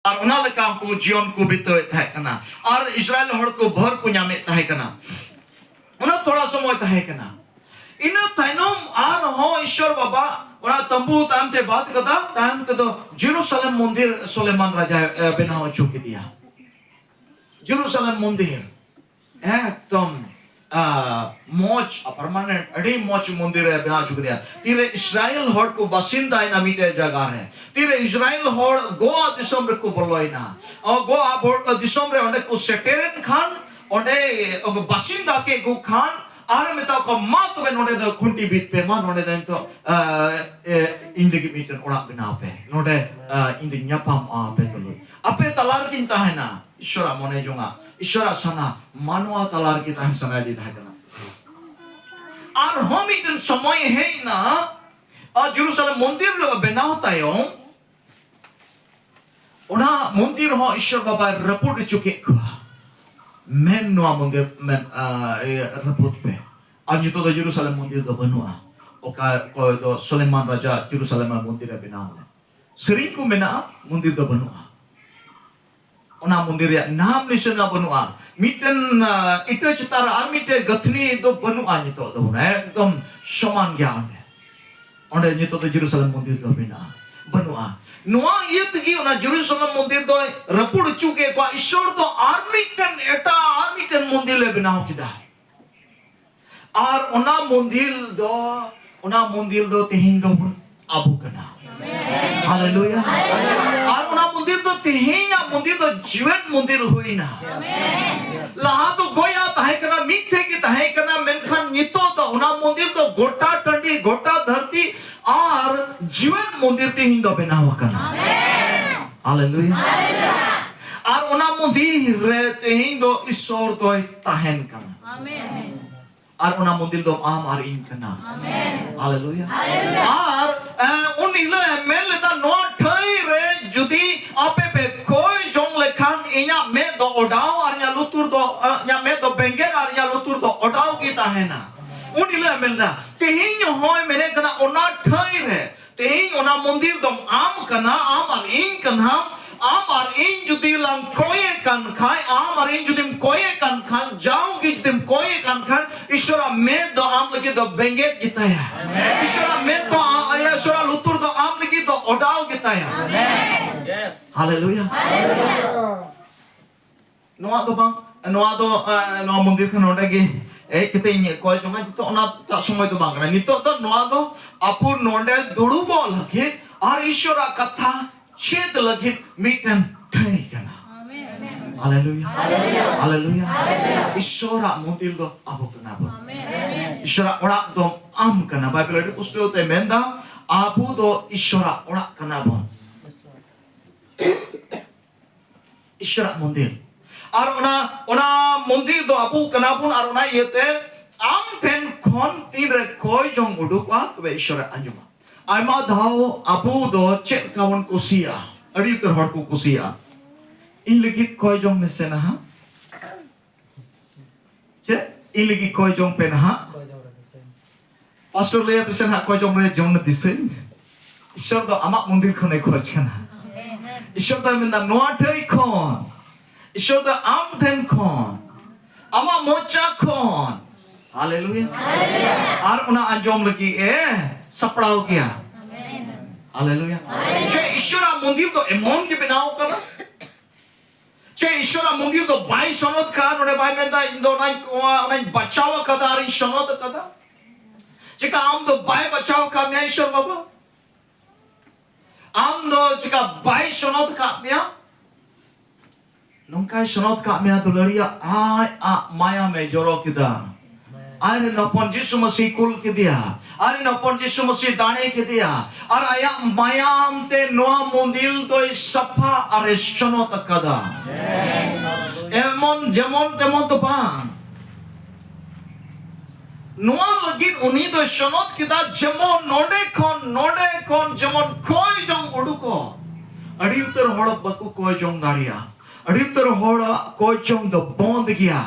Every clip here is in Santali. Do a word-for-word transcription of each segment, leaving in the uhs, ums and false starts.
ᱟᱨ ᱚᱱᱟ ᱞᱮᱠᱟ ᱩᱱᱠᱩ ᱡᱤᱭᱚᱱ ᱠᱚ ᱵᱤᱛᱟᱹᱣᱮᱫ ᱛᱟᱦᱮᱸ ᱠᱟᱱᱟ᱾ ᱟᱨ ᱤᱥᱨᱟᱭᱮᱞ ᱦᱚᱲ ᱠᱚ ᱵᱷᱚᱨ ᱠᱚ ᱧᱟᱢᱮᱫ ᱛᱟᱦᱮᱸ ᱠᱟᱱᱟ᱾ ᱚᱱᱟ ᱛᱷᱚᱲᱟ ᱥᱚᱢᱚᱭ ᱛᱟᱦᱮᱸ ᱠᱟᱱᱟ᱾ ᱤᱱᱟᱹ ᱛᱟᱭᱱᱚᱢ ᱟᱨᱦᱚᱸ ᱤᱥᱥᱚᱨ ᱵᱟᱵᱟ ᱚᱱᱟ ᱛᱟᱢᱵᱩ ᱛᱟᱭᱚᱢ ᱛᱮ ᱵᱟᱫ ᱠᱟᱫᱟ, ᱛᱟᱭᱚᱢ ᱛᱮᱫᱚ ᱡᱮᱨᱩᱥᱟᱞᱮᱢ ᱢᱚᱱᱫᱤᱨ ᱥᱚᱞᱮᱢᱟᱱ ᱨᱟᱡᱟᱭ, ᱮ, ᱵᱮᱱᱟᱣ ᱦᱚᱪᱚ ᱠᱮᱫᱮᱭᱟ᱾ ᱡᱮᱨᱩᱥᱟᱞᱮᱢ ᱢᱚᱱᱫᱤᱨ ᱮᱠᱫᱚᱢ, ᱟ, ᱢᱚᱡᱽ, ᱯᱟᱨᱢᱟᱱᱮᱱᱴ, ᱟᱹᱰᱤ ᱢᱚᱡᱽ ᱢᱚᱱᱫᱤᱨ ᱮ ᱵᱮᱱᱟᱣ ᱦᱚᱪᱚ ᱠᱮᱫᱮᱭᱟ᱾ ᱛᱤᱨᱮ ᱤᱥᱨᱟᱭᱮᱞ ᱦᱚᱲ ᱠᱚ ᱵᱟᱥᱤᱱᱫᱟᱭᱮᱱᱟ ᱢᱤᱫᱴᱮᱡ ᱡᱟᱭᱜᱟ ᱨᱮ, ᱛᱤᱨᱮ ᱤᱥᱨᱟᱭᱮᱞ ᱦᱚᱲ ᱜᱳᱣᱟ ᱫᱤᱥᱚᱢ ᱨᱮᱠᱚ ᱵᱚᱞᱚᱭᱮᱱᱟ, ᱚ, ᱜᱳᱣᱟ ᱵᱚ-, ᱫᱤᱥᱚᱢ ᱨᱮ ᱚᱸᱰᱮ ᱠᱚ ᱥᱮᱴᱮᱨᱮᱱ ᱠᱷᱟᱱ, ᱚᱸᱰᱮ ᱵᱟᱥᱤᱱᱫᱟ ᱠᱮᱫ ᱠᱚ ᱠᱷᱟᱱ, ᱟᱨ ᱢᱮᱛᱟ ᱠᱚᱣᱟ, "ᱢᱟ ᱛᱚᱵᱮ ᱱᱚᱸᱰᱮ ᱫᱚ ᱠᱷᱩᱱᱴᱤ ᱵᱤᱫ ᱯᱮ, ᱢᱟ ᱱᱚᱸᱰᱮ ᱫᱚ ᱱᱤᱛᱚᱜ, ᱟ, ᱮ, ᱤᱧ ᱞᱟᱹᱜᱤᱫ ᱢᱤᱫᱴᱮᱱ ᱚᱲᱟᱜ ᱵᱮᱱᱟᱣ ᱯᱮ, ᱱᱚᱸᱰᱮ, ᱟ, ᱤᱧ ᱫᱚᱧ ᱧᱟᱯᱟᱢᱚᱜᱼᱟ ᱟᱯᱮ ᱛᱩᱞᱩᱡ, ᱟᱯᱮ ᱛᱟᱞᱟ ᱨᱮᱜᱤᱧ ᱛᱟᱦᱮᱱᱟ᱾" ᱤᱥᱚᱨᱟᱜ ᱢᱚᱱᱮ ᱡᱚᱝᱟ, ᱤᱥᱚᱨᱟᱜ ᱥᱟᱱᱟ, ᱢᱟᱱᱣᱟ ᱛᱟᱞᱟ ᱨᱮᱜᱮ ᱛᱟᱦᱮᱱ ᱥᱟᱱᱟᱭᱮᱫᱮ ᱛᱟᱦᱮᱸ ᱠᱟᱱᱟ᱾ ᱟᱨᱦᱚᱸ ᱢᱤᱫᱴᱮᱱ ᱥᱚᱢᱚᱭ ᱦᱮᱡ ᱮᱱᱟ, ᱟᱨ ᱡᱮᱨᱩᱥᱟᱞᱮᱢ ᱢᱚᱱᱫᱤᱨ ᱵᱮᱱᱟᱣ ᱛᱟᱭᱚᱢ, ᱚᱱᱟ ᱢᱚᱱᱫᱤᱨ ᱦᱚᱸ ᱤᱥᱚᱨ ᱵᱟᱵᱟᱭ ᱨᱟᱹᱯᱩᱫ ᱦᱚᱪᱚ ᱠᱮᱫ ᱠᱚᱣᱟ᱾ ᱢᱮᱱ ᱱᱚᱣᱟ ᱢᱚᱱᱫᱤᱨ, ᱢᱮᱱ, ᱟ, ᱤᱭᱟᱹ, ᱨᱟᱹᱯᱩᱫ ᱯᱮ᱾ ᱟᱨ ᱱᱤᱛᱚᱜ ᱫᱚ ᱡᱮᱨᱩᱥᱟᱞᱮᱢ ᱢᱚᱱᱫᱤᱨ ᱫᱚ ᱵᱟᱹᱱᱩᱜᱼᱟ᱾ ᱚᱠᱟ, ᱚᱠᱚᱭ ᱫᱚ ᱥᱚᱞᱮᱢᱟᱱ ᱨᱟᱡᱟ ᱡᱮᱨᱩᱥᱟᱞᱮᱢ ᱢᱚᱱᱫᱤᱨ ᱮ ᱵᱮᱱᱟᱣ ᱞᱮᱫ᱾ ᱥᱮᱨᱮᱧ ᱠᱚ ᱢᱮᱱᱟᱜᱼᱟ, ᱢᱚᱱᱫᱤᱨ ᱫᱚ ᱵᱟᱹᱱᱩᱜᱼᱟ᱾ ᱚᱱᱟ ᱢᱚᱱᱫᱤᱨ ᱨᱮᱭᱟᱜ ᱱᱟᱢ ᱱᱤᱥᱟᱹᱱᱟ ᱵᱟᱹᱱᱩᱜᱼᱟ᱾ ᱢᱤᱫᱴᱮᱱ, ᱟ, ᱤᱴᱟᱹ ᱪᱮᱛᱟᱱ ᱨᱮ ᱟᱨ ᱢᱤᱫᱴᱮᱱ ᱜᱟᱹᱛᱷᱱᱤ ᱫᱚ ᱵᱟᱹᱱᱩᱜᱼᱟ᱾ ᱱᱤᱛᱚᱜ ᱫᱚ ᱮᱠᱫᱚᱢ ᱥᱚᱢᱟᱱ ᱜᱮᱭᱟ ᱚᱸᱰᱮ᱾ ᱚᱸᱰᱮ ᱱᱤᱛᱚᱜ ᱫᱚ ᱡᱮᱨᱩᱥᱟᱞᱮᱢ ᱢᱚᱱᱫᱤᱨ ᱫᱚ ᱢᱮᱱᱟᱜᱼᱟ, ᱵᱟᱹᱱᱩᱜᱼᱟ᱾ ᱱᱚᱣᱟ ᱤᱭᱟᱹ ᱛᱮᱜᱮ ᱚᱱᱟ ᱡᱮᱨᱩᱥᱟᱞᱮᱢ ᱢᱚᱱᱫᱤᱨ ᱫᱚᱭ ᱨᱟᱹᱯᱩᱫ ᱦᱚᱪᱚ ᱠᱮᱫ ᱠᱚᱣᱟ᱾ ᱤᱥᱚᱨ ᱫᱚ ᱟᱨ ᱢᱤᱫᱴᱮᱱ ᱮᱴᱟᱜ, ᱟᱨ ᱢᱤᱫᱴᱮᱱ ᱢᱚᱱᱫᱤᱨ ᱞᱮ ᱵᱮᱱᱟᱣ ᱠᱮᱫᱟ᱾ ᱟᱨ ᱚᱱᱟ ᱢᱚᱱᱫᱤᱨ ᱫᱚ, ᱚᱱᱟ ᱢᱚᱱᱫᱤᱨ ᱫᱚ ᱛᱮᱦᱮᱧ ᱫᱚ ᱟᱵᱚ ᱠᱟᱱᱟ᱾ ᱦᱟᱞᱮᱞᱩᱭᱟ᱾ ᱟᱨ ᱚᱱᱟ ᱢᱚᱱᱫᱤᱨ ᱫᱚ, ᱛᱮᱦᱮᱧᱟᱜ ᱢᱚᱱᱫᱤᱨ ᱫᱚ ᱡᱤᱣᱮᱫ ᱢᱚᱱᱫᱤᱨ ᱦᱩᱭᱱᱟ᱾ ᱞᱟᱦᱟ ᱫᱚ ᱜᱚᱭᱟ ᱛᱟᱦᱮᱸ ᱠᱟᱱᱟ, ᱢᱤᱫᱴᱷᱮᱡ ᱜᱮ ᱛᱟᱦᱮᱸ ᱠᱟᱱᱟ, ᱢᱮᱱᱠᱷᱟᱱ ᱱᱤᱛᱚᱜ ᱫᱚ ᱚᱱᱟ ᱢᱚᱱᱫᱤᱨ ᱫᱚ ᱜᱚᱴᱟ ᱴᱟᱺᱰᱤ, ᱜᱚᱴᱟ ᱫᱷᱟᱹᱨᱛᱤ ᱟᱨ ᱡᱤᱣᱮᱫ ᱢᱚᱱᱫᱤᱨ ᱛᱮᱦᱮᱧ ᱫᱚ ᱵᱮᱱᱟᱣ ᱟᱠᱟᱱᱟ᱾ ᱦᱟᱞᱮᱞᱩᱭᱟ᱾ ᱟᱨ ᱚᱱᱟ ᱢᱚᱱᱫᱤᱨ ᱨᱮ ᱛᱮᱦᱮᱧ ᱫᱚ ᱤᱥᱚᱨ ᱫᱚᱭ ᱛᱟᱦᱮᱱ ᱠᱟᱱᱟ᱾ ᱟᱨ ᱚᱱᱟ ᱢᱚᱱᱫᱤᱨ ᱫᱚ ᱟᱢ ᱟᱨ ᱤᱧ ᱠᱟᱱᱟ᱾ ᱦᱟᱞᱮᱞᱩᱭᱟ᱾ ᱟᱨ, ᱮ, ᱩᱱ ᱦᱤᱞᱳᱜ ᱮ ᱢᱮᱱ ᱞᱮᱫᱟ, "ᱱᱚᱣᱟ ᱴᱷᱟᱹᱭ ᱨᱮ ᱡᱩᱫᱤ ᱟᱯᱮ ᱯᱮ ᱠᱚᱭ ᱡᱚᱝ ᱞᱮᱠᱷᱟᱱ, ᱤᱧᱟᱜ ᱢᱮᱫ ᱫᱚ ᱚᱰᱟᱣ ᱟᱨ ᱤᱧᱟᱜ ᱞᱩᱛᱩᱨ ᱫᱚ, ᱮ, ᱤᱧᱟᱜ ᱢᱮᱫ ᱫᱚ ᱵᱮᱸᱜᱮᱫ ᱟᱨ ᱤᱧᱟᱜ ᱞᱩᱛᱩᱨ ᱫᱚ ᱚᱰᱟᱣ ᱜᱮ ᱛᱟᱦᱮᱱᱟ᱾" ᱩᱱ ᱦᱤᱞᱳᱜ ᱮ ᱢᱮᱱ ᱞᱮᱫᱟ, ᱛᱮᱦᱮᱧ ᱦᱚᱸᱭ ᱢᱮᱱᱮᱫ ᱠᱟᱱᱟ, ᱚᱱᱟ ᱴᱷᱟᱹᱭ ᱨᱮ, ᱛᱮᱦᱮᱧ ᱚᱱᱟ ᱢᱚᱱᱫᱤᱨ ᱫᱚ ᱟᱢ ᱠᱟᱱᱟ, ᱟᱢ ᱟᱨ ᱤᱧ ᱠᱟᱱᱟᱢ, ᱟᱢ ᱟᱨ ᱤᱧ ᱡᱩᱫᱤ ᱞᱟᱝ ᱠᱚᱭᱮ ᱠᱟᱱ ᱠᱷᱟᱱ, ᱟᱢ ᱟᱨ ᱤᱧ ᱡᱩᱫᱤᱢ ᱠᱚᱭᱮ ᱠᱟᱱ ᱠᱷᱟᱱ, ᱡᱟᱣᱜᱮ ᱡᱩᱫᱤᱢ ᱠᱚᱭᱮ ᱠᱟᱱ ᱠᱷᱟᱱ, ᱤᱥᱚᱨᱟᱜ ᱢᱮᱫ ᱫᱚ ᱟᱢ ᱞᱟᱹᱜᱤᱫ ᱫᱚ ᱵᱮᱸᱜᱮᱫ ᱜᱮᱛᱟᱭᱟ᱾ ᱤᱥᱚᱨᱟᱜ ᱢᱮᱫ ᱫᱚ ᱟ-, ᱤᱥᱚᱨᱟᱜ ᱞᱩᱛᱩᱨ ᱫᱚ ᱟᱢ ᱞᱟᱹᱜᱤᱫ ᱫᱚ ᱚᱰᱟᱣ ᱜᱮᱛᱟᱭᱟ᱾ ᱦᱟᱞᱮᱞᱩᱭᱟ᱾ ᱱᱚᱣᱟ ᱫᱚ ᱵᱟᱝ, ᱱᱚᱣᱟ ᱫᱚ, ᱟ, ᱱᱚᱣᱟ ᱢᱚᱱᱫᱤᱨ ᱠᱷᱚᱱ ᱱᱚᱰᱮ ᱜᱮ ᱦᱮᱡ ᱠᱟᱛᱮ ᱤᱧ ᱠᱚᱭ ᱡᱚᱝᱟ, ᱱᱤᱛᱚᱜ ᱚᱱᱟᱴᱟᱜ ᱥᱚᱢᱚᱭ ᱫᱚ ᱵᱟᱝ ᱠᱟᱱᱟ᱾ ᱱᱤᱛᱚᱜ ᱫᱚ ᱱᱚᱣᱟ ᱫᱚ ᱟᱵᱚ ᱱᱚᱰᱮ ᱫᱩᱲᱩᱵᱚᱜ ᱞᱟᱹᱜᱤᱫ ᱟᱨ ᱤᱥᱚᱨᱟᱜ ᱠᱟᱛᱷᱟ ᱪᱮᱫ ᱞᱟᱹᱜᱤᱫ ᱢᱤᱫᱴᱮᱱ ᱴᱷᱟᱹᱭ ᱠᱟᱱᱟ᱾ ᱦᱟᱞᱮᱞᱩᱭᱟ᱾ ᱦᱟᱞᱮᱞᱩᱭᱟ᱾ ᱤᱥᱚᱨᱟᱜ ᱢᱚᱱᱫᱤᱨ ᱫᱚ ᱟᱵᱚ ᱠᱟᱱᱟ ᱵᱚᱱ᱾ ᱤᱥᱚᱨᱟᱜ ᱚᱲᱟᱜ ᱫᱚ ᱟᱢ ᱠᱟᱱᱟ᱾ ᱵᱟᱭᱵᱮᱞ ᱟᱹᱰᱤ ᱯᱩᱥᱴᱟᱹᱣ ᱛᱮ ᱢᱮᱱᱫᱟ, ᱟᱵᱚ ᱫᱚ ᱤᱥᱚᱨᱟᱜ ᱚᱲᱟᱜ ᱠᱟᱱᱟ ᱵᱚᱱ᱾ ᱤᱥᱚᱨᱟᱜ ᱢᱚᱱᱫᱤᱨ᱾ ᱟᱨ ᱚᱱᱟ, ᱚᱱᱟ ᱢᱚᱱᱫᱤᱨ ᱫᱚ ᱟᱵᱚ ᱠᱟᱱᱟ ᱵᱚᱱ, ᱟᱨ ᱚᱱᱟ ᱤᱭᱟᱹᱛᱮ ᱟᱢ ᱴᱷᱮᱱ ᱠᱷᱚᱱ ᱛᱤᱱᱨᱮ ᱠᱚᱭ ᱡᱚᱝ ᱩᱰᱩᱠᱚᱜᱼᱟ, ᱛᱚᱵᱮ ᱤᱥᱚᱨᱮ ᱟᱸᱡᱚᱢᱟ᱾ ᱟᱭᱢᱟ ᱫᱷᱟᱣ ᱟᱵᱚ ᱫᱚ ᱪᱮᱫ ᱞᱮᱠᱟ ᱵᱚᱱ ᱠᱩᱥᱤᱭᱟᱜᱼᱟ? ᱟᱹᱰᱤ ᱩᱛᱟᱹᱨ ᱦᱚᱲ ᱠᱚ ᱠᱩᱥᱤᱭᱟᱜᱼᱟ, "ᱤᱧ ᱞᱟᱹᱜᱤᱫ ᱠᱚᱭ ᱡᱚᱝ ᱢᱮᱥᱮ ᱱᱟᱦᱟᱜ, ᱪᱮᱫ? ᱤᱧ ᱞᱟᱹᱜᱤᱫ ᱠᱚᱭ ᱡᱚᱝ ᱯᱮ ᱱᱟᱦᱟᱜ᱾ ᱯᱟᱥᱴᱚᱨ ᱞᱟᱹᱭ ᱟᱯᱮ ᱥᱮ ᱱᱟᱦᱟᱜ, ᱠᱚᱭ ᱡᱚᱝ ᱨᱮ ᱡᱚᱝ ᱫᱤᱥᱟᱹᱧ᱾" ᱤᱥᱚᱨ ᱫᱚ ᱟᱢᱟᱜ ᱢᱚᱱᱫᱤᱨ ᱠᱷᱚᱱᱮ ᱠᱷᱚᱡᱽ ᱠᱟᱱᱟ᱾ ᱤᱥᱚᱨ ᱫᱚᱭ ᱢᱮᱱᱫᱟ, ᱱᱚᱣᱟ ᱴᱷᱟᱹᱭ ᱠᱷᱚᱱ, ᱤᱥᱚᱨ ᱫᱚ ᱟᱢ ᱴᱷᱮᱱ ᱠᱷᱚᱱ, ᱟᱢᱟᱜ ᱢᱚᱪᱟ ᱠᱷᱚᱱ, ᱦᱟᱞᱮᱞᱩᱭᱟ, ᱟᱨ ᱚᱱᱟ ᱟᱸᱡᱚᱢ ᱞᱟᱹᱜᱤᱫ ᱮ ᱥᱟᱯᱲᱟᱣ ᱜᱮᱭᱟ᱾ ᱦᱟᱞᱮᱞᱩᱭᱟ᱾ ᱪᱮ ᱤᱥᱚᱨᱟᱜ ᱢᱚᱱᱫᱤᱨ ᱫᱚ ᱮᱢᱚᱱ ᱜᱮ ᱵᱮᱱᱟᱣ ᱠᱟᱱᱟ? ᱪᱮ ᱤᱥᱚᱨᱟᱜ ᱢᱚᱱᱫᱤᱨ ᱫᱚ ᱵᱟᱭ ᱥᱚᱱᱚᱛ ᱠᱟᱱᱟ? ᱱᱚᱰᱮ ᱵᱟᱭ ᱢᱮᱱᱫᱟ, "ᱤᱧ ᱫᱚ ᱚᱱᱟᱧ, ᱚᱱᱟᱧ ᱵᱟᱪᱷᱟᱣ ᱟᱠᱟᱫᱟ ᱟᱨᱤᱧ ᱥᱚᱱᱚᱛ ᱟᱠᱟᱫᱟ"? ᱪᱮᱠᱟ ᱟᱢ ᱫᱚ ᱵᱟᱭ ᱵᱟᱪᱷᱟᱣ ᱟᱠᱟᱫ ᱢᱮᱭᱟ ᱤᱥᱚᱨ ᱵᱟᱵᱟ? ᱟᱢ ᱫᱚ ᱪᱮᱠᱟ ᱵᱟᱭ ᱥᱚᱱᱚᱛ ᱟᱠᱟᱫ ᱢᱮᱭᱟ? ᱱᱚᱝᱠᱟᱭ ᱥᱚᱱᱚᱛ ᱠᱟᱜ ᱢᱮᱭᱟ, ᱫᱩᱞᱟᱹᱲᱤᱭᱟᱹ, ᱟᱡ ᱟᱜ ᱢᱟᱭᱟᱢᱮ ᱡᱚᱨᱚ ᱠᱮᱫᱟ᱾ ᱟᱡᱨᱮᱱ ᱦᱚᱯᱚᱱ ᱡᱤᱥᱩ ᱢᱟᱹᱥᱤ ᱠᱩᱞ ᱠᱮᱫᱮᱭᱟ᱾ ᱟᱡᱨᱮᱱ ᱦᱚᱯᱚᱱ ᱡᱤᱥᱩ ᱢᱟᱹᱥᱤ ᱫᱟᱲᱮ ᱠᱮᱫᱮᱭᱟ᱾ ᱟᱨ ᱟᱭᱟᱜ ᱢᱟᱭᱟᱢ ᱛᱮ ᱱᱚᱣᱟ ᱢᱚᱱᱫᱤᱨ ᱫᱚᱭ ᱥᱟᱯᱷᱟ ᱟᱨᱮ ᱥᱚᱱᱚᱛ ᱟᱠᱟᱫᱟ᱾ ᱮᱢᱚᱱ ᱡᱮᱢᱚᱱ ᱛᱮᱢᱚᱱ ᱫᱚ ᱵᱟᱝ᱾ ᱱᱚᱣᱟ ᱞᱟᱹᱜᱤᱫ ᱩᱱᱤ ᱫᱚᱭ ᱥᱚᱱᱚᱛ ᱠᱮᱫᱟ, ᱡᱮᱢᱚᱱ ᱱᱚᱰᱮ ᱠᱷᱚᱱ, ᱱᱚᱰᱮ ᱠᱷᱚᱱ ᱡᱮᱢᱚᱱ ᱠᱚᱭ ᱡᱚᱝ ᱩᱰᱩᱠᱚᱜ᱾ ᱟᱹᱰᱤ ᱩᱛᱟᱹᱨ ᱦᱚᱲ ᱵᱟᱠᱚ ᱠᱚᱭ ᱡᱚᱝ ᱫᱟᱲᱮᱭᱟᱜᱼᱟ᱾ ᱟᱹᱰᱤ ᱩᱛᱟᱹᱨ ᱦᱚᱲᱟᱜ ᱠᱚᱭ ᱡᱚᱝ ᱫᱚ ᱵᱚᱱᱫ ᱜᱮᱭᱟ᱾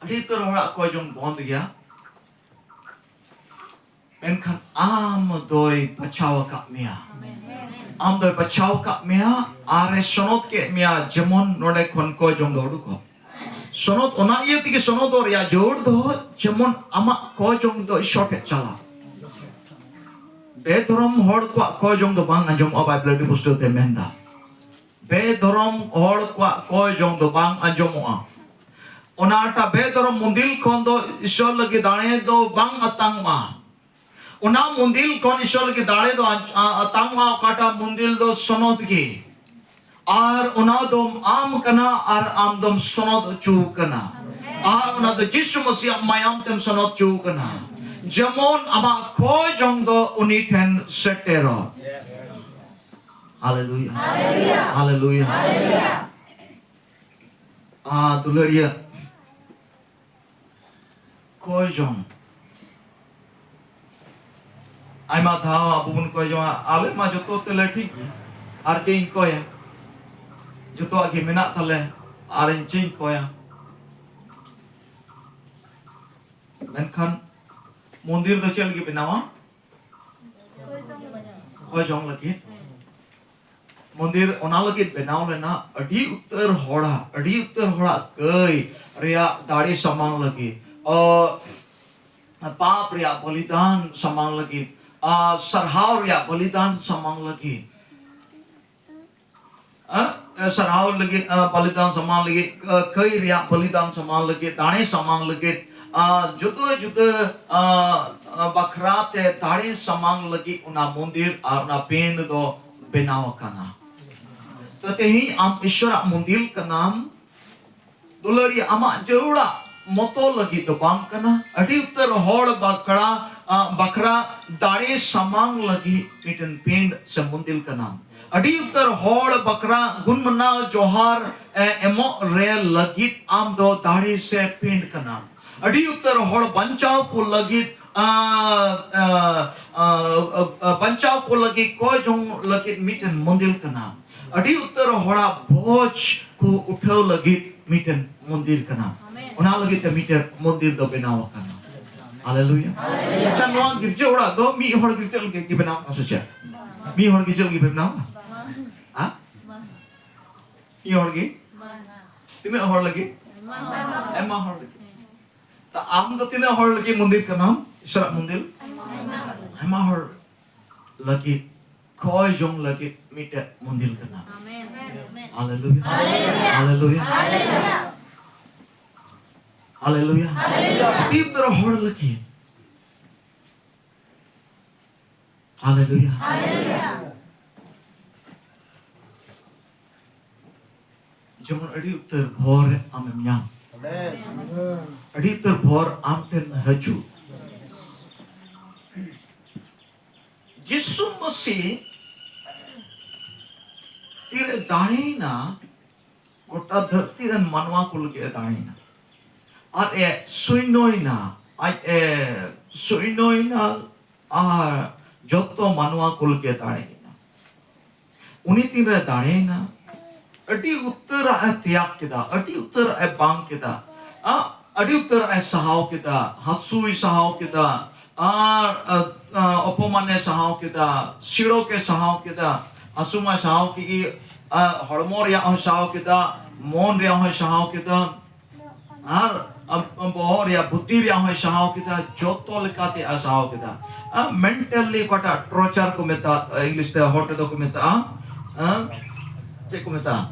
ᱟᱹᱰᱤ ᱩᱛᱟᱹᱨ ᱦᱚᱲᱟᱜ ᱠᱚᱭ ᱡᱚᱝ ᱵᱚᱱᱫ ᱜᱮᱭᱟ᱾ ᱢᱮᱱᱠᱷᱟᱱ ᱟᱢ ᱫᱚᱭ ᱵᱟᱪᱷᱟᱣ ᱟᱠᱟᱫ ᱢᱮᱭᱟ᱾ ᱟᱢ ᱫᱚᱭ ᱵᱟᱪᱷᱟᱣ ᱟᱠᱟᱫ ᱢᱮᱭᱟ ᱟᱨ ᱮ ᱥᱚᱱᱚᱛ ᱠᱮᱫ ᱢᱮᱭᱟ, ᱡᱮᱢᱚᱱ ᱱᱚᱰᱮ ᱠᱷᱚᱱ ᱠᱚᱭ ᱡᱚᱝ ᱫᱚ ᱩᱰᱩᱠᱚᱜ᱾ ᱥᱚᱱᱚᱛ, ᱚᱱᱟ ᱤᱭᱟᱹ ᱛᱮᱜᱮ ᱥᱚᱱᱚᱛᱚᱜ ᱨᱮᱭᱟᱜ ᱡᱟᱹᱨᱩᱲ ᱫᱚ, ᱡᱮᱢᱚᱱ ᱟᱢᱟᱜ ᱠᱚᱭ ᱡᱚᱝ ᱫᱚ ᱤᱥᱚᱨ ᱴᱷᱮᱱ ᱪᱟᱞᱟᱜ᱾ ᱵᱮᱫᱷᱚᱨᱚᱢ ᱦᱚᱲ ᱠᱚᱣᱟᱜ ᱠᱚᱭ ᱡᱚᱝ ᱫᱚ ᱵᱟᱝ ᱟᱸᱡᱚᱢᱚᱜᱼᱟ, ᱵᱟᱭᱵᱮᱞ ᱟᱹᱰᱤ ᱯᱩᱥᱴᱟᱹᱣ ᱛᱮ ᱢᱮᱱᱫᱟ᱾ ᱵᱮᱫᱷᱚᱨᱚᱢ ᱦᱚᱲ ᱠᱚᱣᱟᱜ ᱠᱚᱭ ᱡᱚᱝ ᱫᱚ ᱵᱟᱝ ᱟᱸᱡᱚᱢᱚᱜᱼᱟ᱾ ᱚᱱᱟᱴᱟᱜ ᱵᱮᱫᱷᱚᱨᱚᱢ ᱢᱩᱱᱫᱤᱞ ᱠᱷᱚᱱ ᱫᱚ ᱤᱥᱚᱨ ᱞᱟᱹᱜᱤᱫ ᱫᱟᱲᱮ ᱫᱚ ᱵᱟᱝ ᱟᱛᱟᱝᱚᱜᱼᱟ᱾ ᱚᱱᱟ ᱢᱩᱱᱫᱤᱞ ᱠᱷᱚᱱ ᱤᱥᱚᱨ ᱞᱟᱹᱜᱤᱫ ᱫᱟᱲᱮ ᱫᱚ ᱟᱸᱡ-, ᱟ-, ᱟᱛᱟᱝᱚᱜᱼᱟ, ᱚᱠᱟᱴᱟᱜ ᱢᱩᱱᱫᱤᱞ ᱫᱚ ᱥᱚᱱᱚᱛ ᱜᱮ᱾ ᱟᱨ ᱚᱱᱟ ᱫᱚᱢ ᱟᱢ ᱠᱟᱱᱟ ᱟᱨ ᱟᱢ ᱫᱚᱢ ᱥᱚᱱᱚᱛ ᱚᱪᱚ ᱠᱟᱱᱟ᱾ ᱟᱨ ᱚᱱᱟ ᱫᱚ ᱡᱤᱥᱩ ᱢᱟᱹᱥᱤᱭᱟᱜ ᱢᱟᱭᱟᱢ ᱛᱮᱢ ᱥᱚᱱᱚᱛ ᱚᱪᱚ ᱠᱟᱱᱟ᱾ ᱡᱮᱢᱚᱱ ᱟᱢᱟᱜ ᱠᱚᱭ ᱡᱚᱝ ᱫᱚ ᱩᱱᱤ ᱴᱷᱮᱱ ᱥᱮᱴᱮᱨᱚᱜ᱾ ᱦᱟᱞᱮᱞᱩᱭᱟ᱾ ᱦᱟᱞᱮᱞᱩᱭᱟ᱾ ᱦᱟᱞᱮᱞᱩᱭᱟ᱾ ᱟᱨ ᱫᱩᱞᱟᱹᱲᱤᱭᱟᱹ, ᱠᱚᱭ ᱡᱚᱝ᱾ ᱟᱭᱢᱟ ᱫᱷᱟᱣ ᱟᱵᱚ ᱵᱚᱱ ᱠᱚᱭ ᱡᱚᱝᱟ, "ᱟᱞᱮ ᱢᱟ ᱡᱚᱛᱚ ᱛᱮᱞᱮ ᱴᱷᱤᱠ ᱜᱮ, ᱟᱨ ᱪᱮᱫ ᱤᱧ ᱠᱚᱭᱟ? ᱡᱚᱛᱚᱣᱟᱜ ᱜᱮ ᱢᱮᱱᱟᱜ ᱛᱟᱞᱮ, ᱟᱨ ᱤᱧ ᱪᱮᱫ ᱤᱧ ᱠᱚᱭᱟ?" ᱢᱮᱱᱠᱷᱟᱱ ᱢᱚᱱᱫᱤᱨ ᱫᱚ ᱪᱮᱫ ᱞᱟᱹᱜᱤᱫ ᱵᱮᱱᱟᱣᱟ? ᱠᱚᱭ ᱡᱚᱝ ᱞᱟᱹᱜᱤᱫ᱾ ᱢᱚᱱᱫᱤᱨ ᱚᱱᱟ ᱞᱟᱹᱜᱤᱫ ᱵᱮᱱᱟᱣ ᱞᱮᱱᱟ, ᱟᱹᱰᱤ ᱩᱛᱟᱹᱨ ᱦᱚᱲᱟᱜ, ᱟᱹᱰᱤ ᱩᱛᱟᱹᱨ ᱦᱚᱲᱟᱜ ᱠᱟᱹᱭ ᱨᱮᱭᱟᱜ ᱫᱟᱲᱮ ᱥᱟᱢᱟᱝ ᱞᱟᱹᱜᱤᱫ, ᱚ, ᱯᱟᱯ ᱨᱮᱭᱟᱜ ᱵᱚᱞᱤᱫᱟᱱ ᱥᱟᱢᱟᱝ ᱞᱟᱹᱜᱤᱫ, ᱟ, ᱥᱟᱨᱦᱟᱣ ᱨᱮᱭᱟᱜ ᱵᱚᱞᱤᱫᱟᱱ ᱥᱟᱢᱟᱝ ᱞᱟᱹᱜᱤᱫ, ᱟ, ᱥᱟᱨᱦᱟᱣ ᱞᱟᱹᱜᱤᱫ, ᱟ, ᱵᱚᱞᱤᱫᱟᱱ ᱥᱟᱢᱟᱝ ᱞᱟᱹᱜᱤᱫ, ᱟ, ᱠᱟᱹᱭ ᱨᱮᱭᱟᱜ ᱵᱚᱞᱤᱫᱟᱱ ᱥᱟᱢᱟᱝ ᱞᱟᱹᱜᱤᱫ, ᱫᱟᱲᱮ ᱥᱟᱢᱟᱝ ᱞᱟᱹᱜᱤᱫ, ᱟ, ᱡᱩᱫᱟᱹ ᱡᱩᱫᱟᱹ, ᱟ, ᱟ, ᱵᱟᱠᱷᱨᱟ ᱛᱮ ᱫᱟᱲᱮ ᱥᱟᱢᱟᱝ ᱞᱟᱹᱜᱤᱫ ᱚᱱᱟ ᱢᱚᱱᱫᱤᱨ ᱟᱨ ᱚᱱᱟ ᱯᱤᱸᱰ ᱫᱚ ᱵᱮᱱᱟᱣ ᱟᱠᱟᱱᱟ᱾ ᱛᱚ ᱛᱮᱦᱮᱧ ᱟᱢ ᱤᱥᱚᱨᱟᱜ ᱢᱚᱱᱫᱤᱨ ᱠᱟᱱᱟᱢ, ᱫᱩᱞᱟᱹᱲᱤᱭᱟᱹ, ᱟᱢᱟᱜ ᱡᱟᱹᱨᱩᱲᱟᱜ ᱢᱚᱛᱚ ᱞᱟᱹᱜᱤᱫ ᱫᱚ ᱵᱟᱝ ᱠᱟᱱᱟ᱾ ᱟᱹᱰᱤ ᱩᱛᱟᱹᱨ ᱦᱚᱲ ᱵᱟᱠᱷᱨᱟ, ᱟ, ᱵᱟᱠᱷᱨᱟ ᱫᱟᱲᱮ ᱥᱟᱢᱟᱝ ᱞᱟᱹᱜᱤᱫ ᱢᱤᱫᱴᱮᱱ ᱯᱤᱸᱰ ᱥᱮ ᱢᱚᱱᱫᱤᱨ ᱠᱟᱱᱟᱢ᱾ ᱟᱹᱰᱤ ᱩᱛᱟᱹᱨ ᱦᱚᱲ ᱵᱟᱠᱷᱨᱟ ᱜᱩᱱ ᱢᱟᱱᱟᱣ ᱡᱚᱦᱟᱨ, ᱮ, ᱮᱢᱚᱜ ᱨᱮ ᱞᱟᱹᱜᱤᱫ ᱟᱢ ᱫᱚ ᱫᱟᱲᱮ ᱥᱮ ᱯᱤᱸᱰ ᱠᱟᱱᱟᱢ᱾ ᱟᱹᱰᱤ ᱩᱛᱟᱹᱨ ᱦᱚᱲ ᱵᱟᱧᱪᱟᱣ ᱠᱚ ᱞᱟᱹᱜᱤᱫ, ᱟ, ᱟ, ᱟ, ᱟ, ᱟ, ᱵᱟᱧᱪᱟᱣ ᱠᱚ ᱞᱟᱹᱜᱤᱫ, ᱠᱚᱭ ᱡᱚᱝ ᱞᱟᱹᱜᱤᱫ ᱢᱤᱫᱴᱮᱱ ᱢᱚᱱᱫᱤᱨ ᱠᱟᱱᱟᱢ᱾ ᱟᱹᱰᱤ ᱩᱛᱟᱹᱨ ᱦᱚᱲᱟᱜ ᱵᱚᱡᱽ ᱠᱚ ᱩᱴᱷᱟᱹᱣ ᱞᱟᱹᱜᱤᱫ ᱢᱤᱫᱴᱮᱱ ᱢᱚᱱᱫᱤᱨ ᱠᱟᱱᱟ᱾ ᱟᱢᱮᱱ᱾ ᱚᱱᱟ ᱞᱟᱹᱜᱤᱫ ᱛᱮ ᱢᱤᱫᱴᱮᱱ ᱢᱚᱱᱫᱤᱨ ᱫᱚ ᱵᱮᱱᱟᱣ ᱟᱠᱟᱱᱟ᱾ ᱦᱟᱞᱮᱞᱩᱭᱟ᱾ ᱟᱪᱪᱷᱟ, ᱱᱚᱣᱟ ᱜᱤᱨᱡᱟᱹ ᱚᱲᱟᱜ ᱫᱚ ᱢᱤᱫ ᱦᱚᱲ ᱜᱤᱨᱡᱟᱹ ᱞᱟᱹᱜᱤᱫ ᱜᱮ ᱵᱮᱱᱟᱣ ᱠᱟᱱᱟ ᱥᱮ ᱪᱮᱫ? ᱢᱤᱫ ᱦᱚᱲ ᱜᱤᱨᱡᱟᱹ ᱞᱟᱹᱜᱤᱫ ᱵᱮᱱᱟᱣ? ᱦᱮᱸ? ᱢᱤᱫ ᱦᱚᱲ ᱜᱮ? ᱛᱤᱱᱟᱹᱜ ᱦᱚᱲ ᱞᱟᱹᱜᱤᱫ? ᱟᱭᱢᱟ ᱦᱚᱲ ᱞᱟᱹᱜᱤᱫ᱾ ᱛᱟ ᱟᱢ ᱫᱚ ᱛᱤᱱᱟᱹᱜ ᱦᱚᱲ ᱞᱟᱹᱜᱤᱫ ᱢᱚᱱᱫᱤᱨ ᱠᱟᱱᱟᱢ? ᱤᱥᱚᱨᱟᱜ ᱢᱚᱱᱫᱤᱨ? ᱟᱭᱢᱟ ᱦᱚᱲ ᱞᱟᱹᱜᱤᱫ᱾ ᱠᱚᱭ ᱡᱚᱝ ᱞᱟᱹᱜᱤᱫ ᱢᱤᱫᱴᱮᱡ ᱢᱚᱱᱫᱤᱨ ᱠᱟᱱᱟ᱾ ᱦᱟᱞᱮᱞᱩᱭᱟ᱾ ᱦᱟᱞᱮᱞᱩᱭᱟ᱾ ᱦᱟᱞᱮᱞᱩᱭᱟ᱾ ᱟᱹᱰᱤ ᱩᱛᱟᱹᱨ ᱦᱚᱲ ᱞᱟᱹᱜᱤᱫ᱾ ᱦᱟᱞᱮᱞᱩᱭᱟ᱾ ᱡᱮᱢᱚᱱ ᱟᱹᱰᱤ ᱩᱛᱟᱹᱨ ᱵᱷᱚᱨ ᱟᱢᱮᱢ ᱧᱟᱢ᱾ ᱟᱹᱰᱤ ᱩᱛᱟᱹᱨ ᱵᱷᱚᱨ ᱟᱢ ᱴᱷᱮᱱ ᱦᱤᱡᱩᱜ᱾ ᱡᱤᱥᱩ ᱢᱟᱹᱥᱤ ᱛᱤᱨᱮ ᱫᱟᱲᱮᱭᱮᱱᱟ, ᱜᱚᱴᱟ ᱫᱷᱟᱹᱨᱛᱤ ᱨᱮᱱ ᱢᱟᱱᱣᱟ ᱠᱚ ᱞᱟᱹᱜᱤᱫ ᱮ ᱫᱟᱲᱮᱭᱮᱱᱟ᱾ ᱟᱨ ᱮ ᱥᱩᱭᱱᱚᱭᱮᱱᱟ, ᱟᱡ ᱮ ᱥᱩᱭᱱᱚᱭᱮᱱᱟ ᱟᱨ ᱡᱚᱛᱚ ᱢᱟᱱᱣᱟ ᱠᱚ ᱞᱟᱹᱜᱤᱫ ᱮ ᱫᱟᱲᱮᱭᱮᱱᱟ᱾ ᱩᱱᱤ ᱛᱤᱱᱨᱮ ᱫᱟᱲᱮᱭᱮᱱᱟ, ᱟᱹᱰᱤ ᱩᱛᱟᱹᱨᱟᱜ ᱮ ᱛᱮᱭᱟᱜ ᱠᱮᱫᱟ, ᱟᱹᱰᱤ ᱩᱛᱟᱹᱨᱟᱜ ᱮ ᱵᱟᱝ ᱠᱮᱫᱟ, ᱟ, ᱟᱹᱰᱤ ᱩᱛᱟᱹᱨᱟᱜ ᱮ ᱥᱟᱦᱟᱣ ᱠᱮᱫᱟ, ᱦᱟᱹᱥᱩᱭ ᱥᱟᱦᱟᱣ ᱠᱮᱫᱟ, ᱟᱨ, ᱟ, ᱟ, ᱚᱯᱚᱢᱟᱱᱮ ᱥᱟᱦᱟᱣ ᱠᱮᱫᱟ, ᱥᱤᱲᱚᱠᱮ ᱥᱟᱦᱟᱣ ᱠᱮᱫᱟ, ᱦᱟᱹᱥᱩ ᱢᱟᱭ ᱥᱟᱦᱟᱣ ᱠᱮᱫ ᱜᱮ, ᱟ, ᱦᱚᱲᱢᱚ ᱨᱮᱭᱟᱜ ᱦᱚᱸᱭ ᱥᱟᱦᱟᱣ ᱠᱮᱫᱟ, ᱢᱚᱱ ᱨᱮᱭᱟᱜ ᱦᱚᱸᱭ ᱥᱟᱦᱟᱣ ᱠᱮᱫᱟ, ᱟᱨ, ᱟ, ᱵᱚᱦᱚᱜ ᱨᱮᱭᱟᱜ ᱵᱩᱫᱽᱫᱷᱤ ᱨᱮᱭᱟᱜ ᱦᱚᱸᱭ ᱥᱟᱦᱟᱣ ᱠᱮᱫᱟ, ᱡᱚᱛᱚ ᱞᱮᱠᱟᱛᱮ ᱟ ᱥᱟᱦᱟᱣ ᱠᱮᱫᱟ᱾ ᱟ, mentally ᱚᱠᱟᱴᱟᱜ torture ᱠᱚ ᱢᱮᱛᱟᱜ, ᱤᱝᱞᱤᱥ ᱛᱮ, ᱦᱚᱲ ᱛᱮᱫᱚ ᱠᱚ ᱢᱮᱛᱟᱜᱼᱟ, ᱟ, ᱪᱮᱫ ᱠᱚ ᱢᱮᱛᱟᱜᱼᱟ?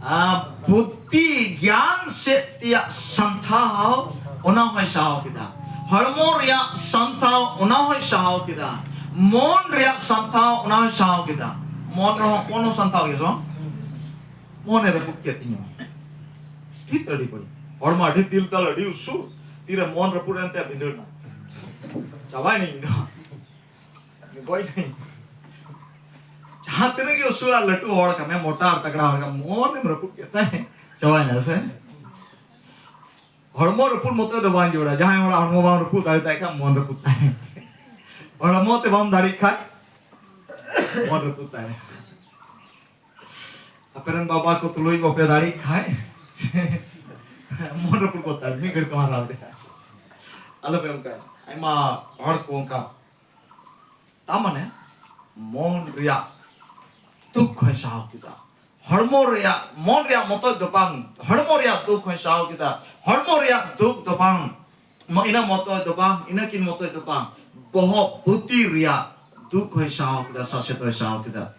ᱟ, ᱵᱩᱫᱽᱫᱷᱤ ᱜᱮᱭᱟᱱ ᱥᱮᱫ ᱛᱮᱭᱟᱜ ᱥᱟᱱᱛᱷᱟᱣ, ᱚᱱᱟ ᱦᱚᱸᱭ ᱥᱟᱦᱟᱣ ᱠᱮᱫᱟ᱾ ᱦᱚᱲᱢᱚ ᱨᱮᱭᱟᱜ ᱥᱟᱱᱛᱷᱟᱣ, ᱚᱱᱟ ᱦᱚᱸᱭ ᱥᱟᱦᱟᱣ ᱠᱮᱫᱟ᱾ ᱢᱚᱱ ᱨᱮᱭᱟᱜ ᱥᱟᱱᱛᱷᱟᱣ, ᱚᱱᱟ ᱦᱚᱸᱭ ᱥᱟᱦᱟᱣ ᱠᱮᱫᱟ᱾ ᱢᱚᱱ ᱦᱚᱸ, ᱢᱚᱱ ᱦᱚᱸ ᱥᱟᱱᱛᱷᱟᱣ ᱜᱮᱭᱟ ᱥᱮ ᱵᱟᱝ? ᱢᱚᱱᱮ ᱨᱟᱹᱯᱩᱫ ᱠᱮᱫ ᱛᱤᱧᱟ᱾ ᱴᱷᱤᱠ, ᱟᱹᱰᱤ ᱵᱟᱹᱲᱤᱡ᱾ ᱦᱚᱲᱢᱚ ᱟᱹᱰᱤ ᱫᱤᱞ ᱫᱟᱞ, ᱟᱹᱰᱤ ᱩᱥᱩᱞ, ᱛᱤᱨᱮ ᱢᱚᱱ ᱨᱟᱹᱯᱩᱫ ᱮᱱ ᱛᱮ ᱵᱷᱤᱸᱫᱟᱹᱲ ᱮᱱᱟ᱾ ᱪᱟᱵᱟᱭᱮᱱᱟᱹᱧ ᱤᱧ ᱫᱚ᱾ ᱜᱚᱡ ᱮᱱᱟᱹᱧ᱾ ᱡᱟᱦᱟᱸ ᱛᱤᱱᱟᱹᱜ ᱜᱮ ᱩᱥᱩᱞ ᱟᱨ ᱞᱟᱹᱴᱩ ᱦᱚᱲ ᱠᱟᱱᱟᱭ, ᱢᱚᱴᱟ ᱟᱨ ᱛᱟᱜᱲᱟ ᱦᱚᱲ ᱠᱟᱱᱟᱭ, ᱢᱚᱱᱮᱢ ᱨᱟᱹᱯᱩᱫ ᱠᱮᱫ ᱛᱟᱭ, ᱪᱟᱵᱟᱭᱮᱱᱟ ᱥᱮ? ᱦᱚᱲᱢᱚ ᱨᱟᱹᱯᱩᱫ ᱢᱚᱛᱚ ᱫᱚ ᱵᱟᱝ ᱡᱚᱲᱟ᱾ ᱡᱟᱦᱟᱸᱭ ᱦᱚᱲᱟᱜ ᱦᱚᱲᱢᱚ ᱵᱟᱢ ᱨᱟᱹᱯᱩᱫ ᱫᱟᱲᱮ ᱛᱟᱭ ᱠᱷᱟᱱ, ᱢᱚᱱ ᱨᱟᱹᱯᱩᱫ ᱛᱟᱭ᱾ ᱦᱚᱲᱢᱚ ᱛᱮ ᱵᱟᱢ ᱫᱟᱲᱮᱜ ᱠᱷᱟᱱ, ᱢᱚᱱ ᱨᱟᱹᱯᱩᱫ ᱛᱟᱭ᱾ ᱟᱯᱮ ᱨᱮᱱ ᱵᱟᱵᱟ ᱠᱚ ᱛᱩᱞᱩᱡ ᱵᱟᱯᱮ ᱫᱟᱲᱮᱜ ᱠᱷᱟᱡ, ᱢᱚᱱ ᱨᱟᱹᱯᱩᱫ ᱠᱚ ᱛᱟᱭ, ᱢᱤᱫ ᱜᱷᱟᱹᱲᱤᱡ ᱛᱮ ᱦᱟᱨᱟ ᱞᱮᱠᱷᱟᱡ᱾ ᱟᱞᱚᱯᱮ ᱚᱱᱠᱟᱭᱟ᱾ ᱟᱭᱢᱟ ᱦᱚᱲ ᱠᱚ ᱚᱱᱠᱟ, ᱛᱟ ᱢᱟᱱᱮ ᱢᱚᱱ ᱨᱮᱭᱟᱜ ᱫᱩᱠ ᱦᱚᱸᱭ ᱥᱟᱦᱟᱣ ᱠᱮᱫᱟ, ᱦᱚᱲᱢᱚ ᱨᱮᱭᱟᱜ, ᱢᱚᱱ ᱨᱮᱭᱟᱜ ᱢᱚᱛᱚᱡ ᱫᱚ ᱵᱟᱝ, ᱦᱚᱲᱢᱚ ᱨᱮᱭᱟᱜ ᱫᱩᱠ ᱦᱚᱸᱭ ᱥᱟᱦᱟᱣ ᱠᱮᱫᱟ᱾ ᱦᱚᱲᱢᱚ ᱨᱮᱭᱟᱜ ᱫᱩᱠ ᱫᱚ ᱵᱟᱝ, ᱢᱚ-, ᱤᱱᱟᱹ ᱢᱚᱛᱚᱡ ᱫᱚ ᱵᱟᱝ, ᱤᱱᱟᱹ ᱠᱤᱱ ᱢᱚᱛᱚᱡ ᱫᱚ ᱵᱟᱝ, ᱵᱚᱦᱚᱜ ᱵᱩᱫᱷᱤ ᱨᱮᱭᱟᱜ ᱫᱩᱠ ᱦᱚᱸᱭ ᱥᱟᱦᱟᱣ ᱠᱮᱫᱟ, ᱥᱟᱥᱮᱛ ᱦᱚᱸᱭ ᱥᱟᱦᱟᱣ ᱠᱮᱫᱟ᱾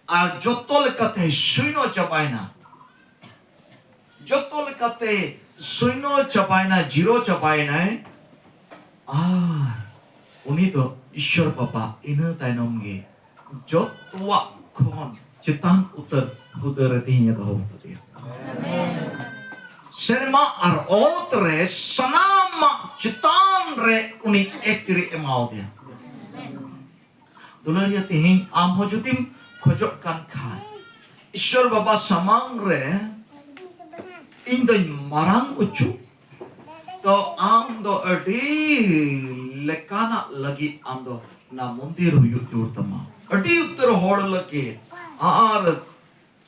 ᱟᱨ ᱡᱚᱛᱚ ᱞᱮᱠᱟᱛᱮ ᱥᱩᱭᱱᱚ ᱪᱟᱵᱟᱭᱮᱱᱟ᱾ ᱡᱚᱛᱚ ᱞᱮᱠᱟᱛᱮ ᱥᱩᱭᱱᱚ ᱪᱟᱵᱟᱭᱮᱱᱟ, ᱡᱤᱨᱳ ᱪᱟᱵᱟᱭᱮᱱᱟᱭ᱾ ᱟᱨ ᱩᱱᱤ ᱫᱚ ᱤᱥᱥᱚᱨ ᱵᱟᱵᱟ ᱤᱱᱟᱹ ᱛᱟᱭᱱᱚᱢ ᱜᱮ ᱡᱚᱛᱚᱣᱟᱜ ᱠᱷᱚᱱ ᱪᱮᱛᱟᱱ ᱩᱛᱟᱹᱨ ᱦᱩᱫᱟᱹ ᱨᱮ ᱛᱮᱦᱮᱧ ᱮ ᱫᱚᱦᱚ ᱟᱠᱟᱫᱮᱭᱟ᱾ ᱥᱮᱨᱢᱟ ᱟᱨ ᱚᱛ ᱨᱮ ᱥᱟᱱᱟᱢᱟᱜ ᱪᱮᱛᱟᱱ ᱨᱮ ᱩᱱᱤ ᱮᱠᱛᱤᱨᱮ ᱮᱢᱟᱣᱟᱫᱮᱭᱟ᱾ ᱫᱩᱞᱟᱹᱲᱤᱭᱟᱹ, ᱛᱮᱦᱮᱧ ᱟᱢ ᱦᱚᱸ ᱡᱩᱫᱤᱢ ᱠᱷᱚᱡᱚᱜ ᱠᱟᱱ ᱠᱷᱟᱱ, ᱤᱥᱥᱚᱨ ᱵᱟᱵᱟ ᱥᱟᱢᱟᱝ ᱨᱮ ᱤᱧ ᱫᱚᱧ ᱢᱟᱨᱟᱝ ᱚᱪᱚ, ᱛᱚ ᱟᱢ ᱫᱚ ᱟᱹᱰᱤ ᱞᱮᱠᱟᱱᱟᱜ ᱞᱟᱹᱜᱤᱫ ᱟᱢ ᱫᱚ ᱚᱱᱟ ᱢᱚᱱᱫᱤᱨ ᱦᱩᱭᱩᱜ ᱡᱟᱹᱨᱩᱲ ᱛᱟᱢᱟ, ᱟᱹᱰᱤ ᱩᱛᱟᱹᱨ ᱦᱚᱲ ᱞᱟᱹᱜᱤᱫ᱾ ᱟᱨ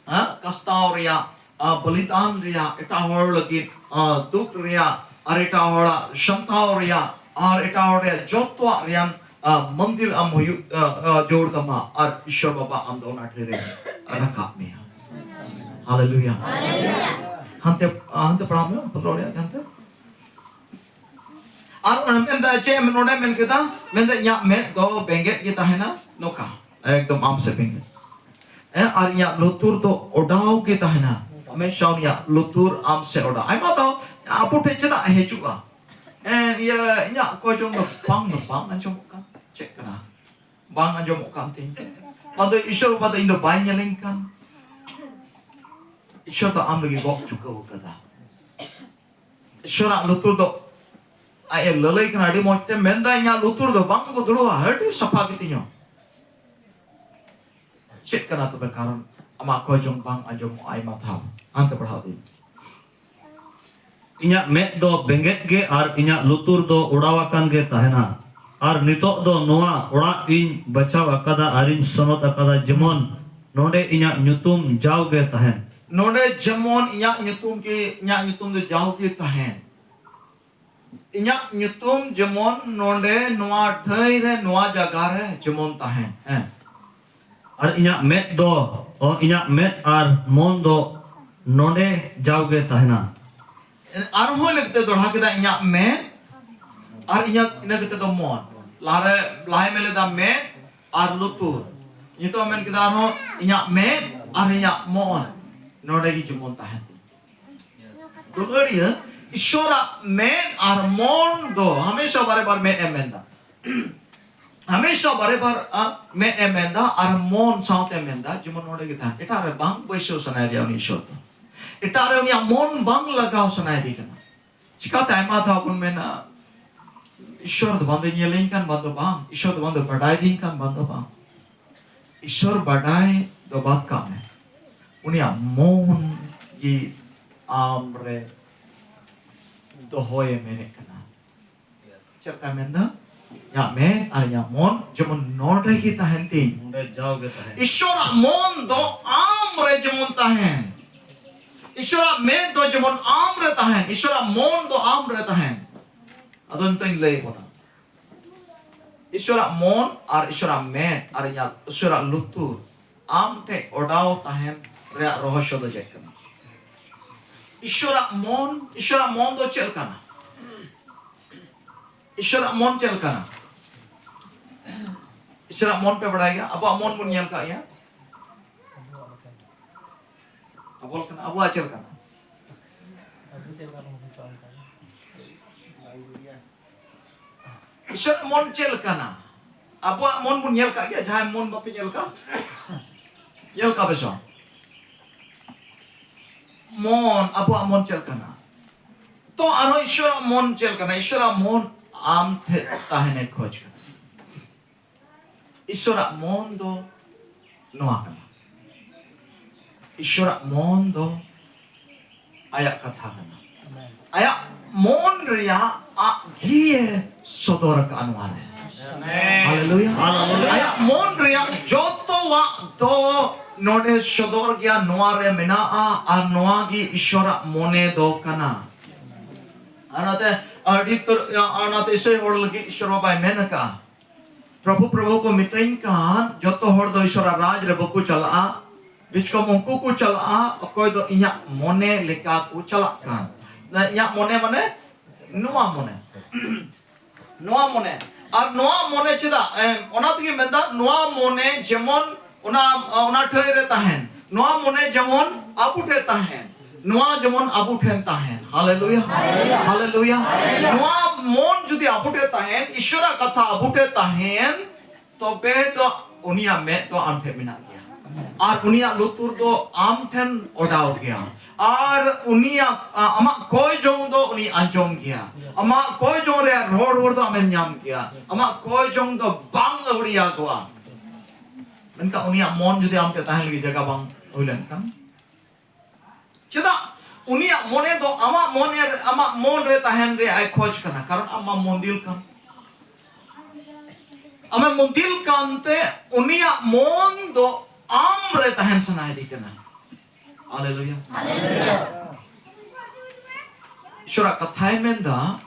ᱦᱮᱸ, ᱠᱟᱥᱛᱟᱣ ᱨᱮᱭᱟᱜ, ᱟ, ᱵᱚᱞᱤᱫᱟᱱ ᱨᱮᱭᱟᱜ, ᱮᱴᱟᱜ ᱦᱚᱲ ᱞᱟᱹᱜᱤᱫ, ᱟ, ᱫᱩᱠ ᱨᱮᱭᱟᱜ, ᱟᱨ ᱮᱴᱟᱜ ᱦᱚᱲᱟᱜ ᱥᱟᱢᱴᱟᱣ ᱨᱮᱭᱟᱜ, ᱟᱨ ᱮᱴᱟᱜ ᱦᱚᱲ ᱨᱮᱭᱟᱜ ᱡᱚᱛᱚᱣᱟᱜ ᱨᱮᱭᱟᱜ, ᱟ, ᱢᱚᱱᱫᱤᱨ ᱟᱢ ᱦᱩᱭᱩᱜ, ᱟ, ᱟ, ᱡᱳᱲ ᱛᱟᱢᱟ, ᱟᱨ ᱤᱥᱥᱚᱨ ᱵᱟᱵᱟ ᱟᱢ ᱫᱚ ᱚᱱᱟ ᱴᱷᱮᱱ ᱨᱮ ᱨᱟᱠᱟᱵ ᱢᱮᱭᱟ᱾ ᱦᱟᱞᱮᱞᱩᱭᱟ᱾ ᱦᱟᱱᱛᱮ, ᱟ, ᱦᱟᱱᱛᱮ ᱯᱟᱲᱦᱟᱣ ᱢᱮ, ᱯᱚᱱᱫᱨᱚ ᱨᱮᱭᱟᱜ ᱦᱟᱱᱛᱮ᱾ ᱟᱨ ᱚᱱᱟ ᱢᱮᱱᱫᱟ ᱪᱮᱫ ᱮᱢ ᱱᱚᱰᱮ ᱢᱮᱱ ᱠᱮᱫᱟ? ᱢᱮᱱᱫᱟ ᱤᱧᱟᱜ ᱢᱮᱫ ᱫᱚ ᱵᱮᱸᱜᱮᱫ ᱜᱮ ᱛᱟᱦᱮᱱᱟ, ᱱᱚᱝᱠᱟ ᱮᱠᱫᱚᱢ ᱟᱢ ᱥᱮᱫ ᱵᱮᱸᱜᱮᱫ᱾ ᱦᱮᱸ, ᱟᱨ ᱤᱧᱟᱜ ᱞᱩᱛᱩᱨ ᱫᱚ ᱚᱰᱟᱣ ᱜᱮ ᱛᱟᱦᱮᱱᱟ᱾ ᱦᱟᱢᱮᱥᱟ ᱩᱱᱤᱭᱟᱜ ᱞᱩᱛᱩᱨ ᱟᱢ ᱥᱮᱫ ᱚᱰᱟᱣ᱾ ᱟᱭᱢᱟ ᱫᱷᱟᱣ ᱟᱵᱚ ᱴᱷᱮᱱ ᱪᱮᱫᱟᱜ ᱦᱤᱡᱩᱜᱼᱟ? ᱦᱮᱸ, ᱤᱭᱟᱹ, ᱤᱧᱟᱜ ᱠᱚᱭ ᱡᱚᱝ ᱫᱚ ᱵᱟᱝ ᱫᱚ ᱵᱟᱝ ᱟᱸᱡᱚᱢᱚᱜ ᱠᱟᱱ, ᱪᱮᱫ ᱠᱟᱱᱟ? ᱵᱟᱝ ᱟᱸᱡᱚᱢᱚᱜ ᱠᱟᱱ ᱛᱤᱧ᱾ ᱵᱟᱝ ᱫᱚ ᱤᱥᱚᱨ ᱵᱟᱵᱟ ᱫᱚ ᱤᱧ ᱫᱚ ᱵᱟᱭ ᱧᱮᱞᱤᱧ ᱠᱟᱱ᱾ ᱤᱥᱚᱨ ᱫᱚ ᱟᱢ ᱞᱟᱹᱜᱤᱫ ᱜᱚᱜ ᱪᱩᱠᱟᱹᱣ ᱟᱠᱟᱫᱟ᱾ ᱤᱥᱚᱨᱟᱜ ᱞᱩᱛᱩᱨ ᱫᱚ ᱟᱡ ᱮ ᱞᱟᱹᱞᱟᱹᱭ ᱠᱟᱱᱟ ᱟᱹᱰᱤ ᱢᱚᱡᱽ ᱛᱮ, ᱢᱮᱱᱫᱟ, "ᱤᱧᱟᱜ ᱞᱩᱛᱩᱨ ᱫᱚ ᱵᱟᱝ ᱠᱚ ᱫᱩᱲᱩᱵᱼᱟ, ᱟᱹᱰᱤ ᱥᱟᱯᱷᱟ ᱜᱮᱛᱤᱧᱟ᱾" ᱪᱮᱫ ᱠᱟᱱᱟ ᱛᱚᱵᱮ ᱠᱟᱨᱚᱱ? ᱟᱢᱟᱜ ᱠᱚᱭ ᱡᱚᱝ ᱵᱟᱝ ᱟᱸᱡᱚᱢᱚᱜᱼᱟ ᱟᱭᱢᱟ ᱫᱷᱟᱣ᱾ ᱦᱟᱱᱛᱮ ᱯᱟᱲᱦᱟᱣ ᱫᱤᱧ᱾ ᱤᱧᱟᱜ ᱢᱮᱫ ᱫᱚ ᱵᱮᱸᱜᱮᱫ ᱜᱮ ᱟᱨ ᱤᱧᱟᱜ ᱞᱩᱛᱩᱨ ᱫᱚ ᱚᱲᱟᱣ ᱟᱠᱟᱱ ᱜᱮ ᱛᱟᱦᱮᱱᱟ᱾ ᱟᱨ ᱱᱤᱛᱚᱜ ᱫᱚ ᱱᱚᱣᱟ ᱚᱲᱟᱜ ᱤᱧ ᱵᱟᱪᱷᱟᱣ ᱟᱠᱟᱫᱟ ᱟᱨᱤᱧ ᱥᱚᱱᱚᱛ ᱟᱠᱟᱫᱟ, ᱡᱮᱢᱚᱱ ᱱᱚᱰᱮ ᱤᱧᱟᱜ ᱧᱩᱛᱩᱢ ᱡᱟᱣᱜᱮ ᱛᱟᱦᱮᱱ᱾ ᱱᱚᱰᱮ ᱡᱮᱢᱚᱱ ᱤᱧᱟᱜ ᱧᱩᱛᱩᱢ ᱜᱮ, ᱤᱧᱟᱜ ᱧᱩᱛᱩᱢ ᱫᱚ ᱡᱟᱣᱜᱮ ᱛᱟᱦᱮᱱ᱾ ᱤᱧᱟᱜ ᱧᱩᱛᱩᱢ ᱡᱮᱢᱚᱱ ᱱᱚᱰᱮ ᱱᱚᱣᱟ ᱴᱷᱟᱹᱭ ᱨᱮ, ᱱᱚᱣᱟ ᱡᱟᱭᱜᱟ ᱨᱮ ᱡᱮᱢᱚᱱ ᱛᱟᱦᱮᱱ᱾ ᱦᱮᱸ᱾ ᱟᱨ ᱤᱧᱟᱜ ᱢᱮᱫ ᱫᱚ, ᱚ, ᱤᱧᱟᱜ ᱢᱮᱫ ᱟᱨ ᱢᱚᱱ ᱫᱚ ᱱᱚᱰᱮ ᱡᱟᱣᱜᱮ ᱛᱟᱦᱮᱱᱟ᱾ ᱟᱨᱦᱚᱸ ᱤᱱᱟᱹ ᱠᱟᱛᱮ ᱫᱚᱦᱲᱟ ᱠᱮᱫᱟ, ᱤᱧᱟᱜ ᱢᱮᱫ ᱟᱨ ᱤᱧᱟᱜ, ᱤᱱᱟᱹ ᱠᱟᱛᱮ ᱫᱚ ᱢᱚᱱ᱾ ᱞᱟᱦᱟᱨᱮ, ᱞᱟᱦᱟᱭ ᱢᱮᱱ ᱞᱮᱫᱟ ᱢᱮᱫ ᱟᱨ ᱞᱩᱛᱩᱨ᱾ ᱱᱤᱛᱚᱜ ᱢᱮᱱ ᱠᱮᱫᱟ ᱟᱨᱦᱚᱸ, ᱤᱧᱟᱜ ᱢᱮᱫ ᱟᱨ ᱤᱧᱟᱜ ᱢᱚᱱ ᱱᱚᱰᱮ ᱜᱮ ᱡᱮᱢᱚᱱ ᱛᱟᱦᱮᱱ ᱛᱤᱧ᱾ ᱫᱩᱞᱟᱹᱲᱤᱭᱟᱹ, ᱤᱥᱚᱨᱟᱜ ᱢᱮᱫ ᱟᱨ ᱢᱚᱱ ᱫᱚ ᱦᱟᱢᱮᱥᱟ ᱵᱟᱨᱮ ᱵᱟᱨ ᱢᱮᱫ ᱮ ᱢᱮᱱᱫᱟ᱾ ᱦᱟᱢᱮᱥᱟ ᱵᱟᱨᱮ ᱵᱟᱨ, ᱟ, ᱢᱮᱫ ᱮ ᱢᱮᱱᱫᱟ ᱟᱨ ᱢᱚᱱ ᱥᱟᱶᱛᱮ ᱢᱮᱱᱫᱟ, ᱡᱮᱢᱚᱱ ᱱᱚᱰᱮ ᱜᱮ ᱛᱟᱦᱮᱱ᱾ ᱮᱴᱟᱜ ᱨᱮ ᱵᱟᱝ ᱵᱟᱹᱭᱥᱟᱹᱣ ᱥᱟᱱᱟᱭᱮᱫᱮᱭᱟ ᱩᱱᱤ ᱤᱥᱚᱨ ᱫᱚ᱾ ᱮᱴᱟᱜ ᱨᱮ ᱩᱱᱤᱭᱟᱜ ᱢᱚᱱ ᱵᱟᱝ ᱞᱟᱜᱟᱣ ᱥᱟᱱᱟᱭᱮᱫᱮ ᱠᱟᱱᱟ᱾ ᱪᱤᱠᱟᱛᱮ ᱟᱭᱢᱟ ᱫᱷᱟᱣ ᱵᱚᱱ ᱢᱮᱱᱟ, ᱤᱥᱚᱨ ᱫᱚ ᱵᱟᱝ ᱫᱚ ᱧᱮᱞᱤᱧ ᱠᱟᱱ ᱵᱟᱝ ᱫᱚ ᱵᱟᱝ, ᱤᱥᱚᱨ ᱫᱚ ᱵᱟᱝ ᱫᱚ ᱵᱟᱰᱟᱭ ᱫᱤᱧ ᱠᱟᱱ ᱵᱟᱝ ᱫᱚ ᱵᱟᱝ᱾ ᱤᱥᱚᱨ ᱵᱟᱰᱟᱭ ᱫᱚ ᱵᱟᱫ ᱠᱟᱜ ᱢᱮ, ᱩᱱᱤᱭᱟᱜ ᱢᱚᱱ ᱜᱮ ᱟᱢ ᱨᱮ ᱫᱚᱦᱚᱭᱮ ᱢᱮᱱᱮᱫ ᱠᱟᱱᱟ᱾ ᱪᱮᱫ ᱞᱮᱠᱟᱭ ᱢᱮᱱᱫᱟ? ᱤᱧᱟᱜ ᱢᱮᱫ ᱟᱨ ᱤᱧᱟᱜ ᱢᱚᱱ ᱡᱮᱢᱚᱱ ᱱᱚᱰᱮ ᱜᱮ ᱛᱟᱦᱮᱱ ᱛᱤᱧ᱾ ᱱᱚᱰᱮ ᱡᱟᱣᱜᱮ ᱛᱟᱦᱮᱱ᱾ ᱤᱥᱚᱨᱟᱜ ᱢᱚᱱ ᱫᱚ ᱟᱢ ᱨᱮ ᱡᱮᱢᱚᱱ ᱛᱟᱦᱮᱱ᱾ ᱤᱥᱚᱨᱟᱜ ᱢᱮᱫ ᱫᱚ ᱡᱮᱢᱚᱱ ᱟᱢ ᱨᱮ ᱛᱟᱦᱮᱱ᱾ ᱤᱥᱚᱨᱟᱜ ᱢᱚᱱ ᱫᱚ ᱟᱢ ᱨᱮ ᱛᱟᱦᱮᱱ᱾ ᱟᱫᱚ ᱱᱤᱛᱚᱜ ᱤᱧ ᱞᱟᱹᱭ ᱵᱚᱱᱟ᱾ ᱤᱥᱚᱨᱟᱜ ᱢᱚᱱ ᱟᱨ ᱤᱥᱚᱨᱟᱜ ᱢᱮᱫ ᱟᱨ ᱤᱧᱟᱜ, ᱤᱥᱚᱨᱟᱜ ᱞᱩᱛᱩᱨ ᱟᱢ ᱴᱷᱮᱱ ᱚᱰᱟᱣ ᱛᱟᱦᱮᱱ ᱨᱮᱭᱟᱜ ᱨᱚᱦᱚᱥᱭᱚ ᱫᱚ ᱪᱮᱫ ᱠᱟᱱᱟ? ᱤᱥᱚᱨᱟᱜ ᱢᱚᱱ, ᱤᱥᱚᱨᱟᱜ ᱢᱚᱱ ᱫᱚ ᱪᱮᱫ ᱞᱮᱠᱟᱱᱟ? ᱤᱥᱚᱨᱟᱜ ᱢᱚᱱ ᱪᱮᱫ ᱞᱮᱠᱟᱱᱟ? ᱤᱥᱚᱨᱟᱜ ᱢᱚᱱ ᱯᱮ ᱵᱟᱲᱟᱭ ᱜᱮᱭᱟ? ᱟᱵᱚᱣᱟᱜ ᱢᱚᱱ ᱵᱚᱱ ᱧᱮᱞ ᱠᱟᱜ ᱜᱮᱭᱟ? ᱟᱵᱚ ᱞᱮᱠᱟᱱᱟ, ᱟᱵᱚᱣᱟᱜ ᱪᱮᱫ ᱞᱮᱠᱟᱱᱟ? ᱤᱥᱚᱨᱟᱜ ᱢᱚᱱ ᱪᱮᱫ ᱞᱮᱠᱟᱱᱟ? ᱟᱵᱚᱣᱟᱜ ᱢᱚᱱ ᱵᱚᱱ ᱧᱮᱞ ᱠᱟᱜ ᱜᱮᱭᱟ? ᱡᱟᱦᱟᱸᱭ ᱢᱚᱱ ᱵᱟᱯᱮ ᱧᱮᱞ ᱠᱟᱜ? ᱧᱮᱞ ᱠᱟᱜ ᱯᱮ ᱥᱮ ᱵᱟᱝ? ᱢᱚᱱ, ᱟᱵᱚᱣᱟᱜ ᱢᱚᱱ ᱪᱮᱫ ᱞᱮᱠᱟᱱᱟ? ᱛᱚ ᱟᱨᱦᱚᱸ ᱤᱥᱚᱨᱟᱜ ᱢᱚᱱ ᱪᱮᱫ ᱞᱮᱠᱟᱱᱟ? ᱤᱥᱚᱨᱟᱜ ᱢᱚᱱ ᱟᱢ ᱴᱷᱮᱱ ᱛᱟᱦᱮᱱᱮ ᱠᱷᱚᱡᱽ ᱠᱟᱱᱟ᱾ ᱤᱥᱚᱨᱟᱜ ᱢᱚᱱ ᱫᱚ ᱱᱚᱣᱟ ᱠᱟᱱᱟ᱾ ᱤᱥᱚᱨᱟᱜ ᱢᱚᱱ ᱫᱚ ᱟᱭᱟᱜ ᱠᱟᱛᱷᱟ ᱠᱟᱱᱟ᱾ ᱟᱭᱟᱜ ᱢᱚᱱ ᱨᱮᱭᱟᱜ ᱟᱜ ᱜᱮ ᱥᱚᱫᱚᱨ ᱟᱠᱟᱫᱼᱟ ᱱᱚᱣᱟ ᱨᱮ᱾ ᱦᱟᱞᱮᱞᱩᱭᱟ᱾ ᱦᱟᱞᱮᱞᱩᱭᱟ᱾ ᱟᱭᱟᱜ ᱢᱚᱱ ᱨᱮᱭᱟᱜ ᱡᱚᱛᱚᱣᱟᱜ ᱫᱚ ᱱᱚᱰᱮ ᱥᱚᱫᱚᱨ ᱜᱮᱭᱟ, ᱱᱚᱣᱟ ᱨᱮ ᱢᱮᱱᱟᱜᱼᱟ, ᱟᱨ ᱱᱚᱣᱟ ᱜᱮ ᱤᱥᱚᱨᱟᱜ ᱢᱚᱱᱮ ᱫᱚ ᱠᱟᱱᱟ᱾ ᱟᱨ ᱚᱱᱟᱛᱮ ᱟᱹᱰᱤ ᱩᱛᱟᱹᱨ, ᱚᱱᱟᱛᱮ ᱤᱥᱟᱹᱭ ᱦᱚᱲ ᱞᱟᱹᱜᱤᱫ ᱤᱥᱚᱨ ᱵᱟᱵᱟᱭ ᱢᱮᱱ ᱟᱠᱟᱫᱼᱟ, ᱯᱨᱚᱵᱷᱩ, ᱯᱨᱚᱵᱷᱩ ᱠᱚ ᱢᱤᱛᱟᱹᱧ ᱠᱟᱱ ᱡᱚᱛᱚ ᱦᱚᱲ ᱫᱚ ᱤᱥᱚᱨᱟᱜ ᱨᱟᱡᱽ ᱨᱮ ᱵᱟᱠᱚ ᱪᱟᱞᱟᱜᱼᱟ᱾ ᱵᱤᱪᱠᱚᱢ ᱩᱱᱠᱩ ᱠᱚ ᱪᱟᱞᱟᱜᱼᱟ, ᱚᱠᱚᱭ ᱫᱚ ᱤᱧᱟᱹᱜ ᱢᱚᱱᱮ ᱞᱮᱠᱟ ᱠᱚ ᱪᱟᱞᱟᱜ ᱠᱟᱱ᱾ ᱤᱧᱟᱹᱜ ᱢᱚᱱᱮ ᱢᱟᱱᱮ ᱱᱚᱣᱟ ᱢᱚᱱᱮ᱾ ᱱᱚᱣᱟ ᱢᱚᱱᱮ᱾ ᱟᱨ ᱱᱚᱣᱟ ᱢᱚᱱᱮ ᱪᱮᱫᱟᱜ? ᱮ, ᱚᱱᱟ ᱛᱮᱜᱮ ᱢᱮᱱᱫᱟ, ᱱᱚᱣᱟ ᱢᱚᱱᱮ ᱡᱮᱢᱚᱱ ᱚᱱᱟ, ᱚᱱᱟ ᱴᱷᱟᱹᱭ ᱨᱮ ᱛᱟᱦᱮᱱ, ᱱᱚᱣᱟ ᱢᱚᱱᱮ ᱡᱮᱢᱚᱱ ᱟᱵᱚ ᱴᱷᱮᱱ ᱛᱟᱦᱮᱱ, ᱱᱚᱣᱟ ᱡᱮᱢᱚᱱ ᱟᱵᱚ ᱴᱷᱮᱱ ᱛᱟᱦᱮᱱ᱾ ᱦᱟᱞᱮᱞᱩᱭᱟ, ᱦᱟᱞᱮᱞᱩᱭᱟ᱾ ᱱᱚᱣᱟ ᱢᱚᱱ ᱡᱩᱫᱤ ᱟᱵᱚ ᱴᱷᱮᱱ ᱛᱟᱦᱮᱱ, ᱤᱥᱚᱨᱟᱜ ᱠᱟᱛᱷᱟ ᱟᱵᱚ ᱴᱷᱮᱱ ᱛᱟᱦᱮᱱ, ᱛᱚᱵᱮ ᱫᱚ ᱩᱱᱤᱭᱟᱜ ᱢᱮᱫ ᱫᱚ ᱟᱢ ᱴᱷᱮᱱ ᱢᱮᱱᱟᱜ ᱜᱮᱭᱟ, ᱟᱨ ᱩᱱᱤᱭᱟᱜ ᱞᱩᱛᱩᱨ ᱫᱚ ᱟᱢ ᱴᱷᱮᱱ ᱚᱰᱟᱣ ᱜᱮᱭᱟ, ᱟᱨ ᱩᱱᱤᱭᱟᱜ, ᱟ-, ᱟᱢᱟᱜ ᱠᱚᱭ ᱡᱚᱝ ᱫᱚ ᱩᱱᱤ ᱟᱸᱡᱚᱢ ᱜᱮᱭᱟ, ᱟᱢᱟᱜ ᱠᱚᱭ ᱡᱚᱝ ᱨᱮᱭᱟᱜ ᱨᱚᱲ ᱨᱩᱣᱟᱹᱲ ᱫᱚ ᱟᱢᱮᱢ ᱧᱟᱢ ᱜᱮᱭᱟ, ᱟᱢᱟᱜ ᱠᱚᱭ ᱡᱚᱝ ᱫᱚ ᱵᱟᱝ ᱟᱹᱣᱲᱤᱭᱟᱜᱚᱜᱼᱟ᱾ ᱢᱮᱱᱠᱷᱟᱱ ᱩᱱᱤᱭᱟᱜ ᱢᱚᱱ ᱡᱩᱫᱤ ᱟᱢ ᱴᱷᱮᱱ ᱛᱟᱦᱮᱱ ᱞᱟᱹᱜᱤᱫ ᱡᱟᱭᱜᱟ ᱵᱟᱝ ᱦᱩᱭ ᱞᱮᱱᱠᱷᱟᱱ, ᱪᱮᱫᱟᱜ? ᱩᱱᱤᱭᱟᱜ ᱢᱚᱱᱮ ᱫᱚ ᱟᱢᱟᱜ ᱢᱚᱱᱮ, ᱟᱢᱟᱜ ᱢᱚᱱ ᱨᱮ ᱛᱟᱦᱮᱱ ᱨᱮᱭᱟᱜ ᱮ ᱠᱷᱚᱡᱽ ᱠᱟᱱᱟ, ᱠᱟᱨᱚᱱ ᱟᱢ ᱢᱟᱢ ᱢᱚᱱᱫᱤᱞ ᱠᱟᱱ᱾ ᱟᱢᱮᱢ ᱢᱚᱱᱫᱤᱞ ᱠᱟᱱᱛᱮ ᱩᱱᱤᱭᱟᱜ ᱢᱚᱱ ᱫᱚ ᱟᱢ ᱨᱮ ᱛᱟᱦᱮᱱ ᱥᱟᱱᱟᱭᱮᱫᱮ ᱠᱟᱱᱟ᱾ ᱦᱟᱞᱮᱞᱩᱭᱟ᱾ ᱦᱟᱞᱮᱞᱩᱭᱟ᱾ ᱤᱥᱚᱨᱟᱜ ᱠᱟᱛᱷᱟᱭ ᱢᱮᱱᱫᱟ,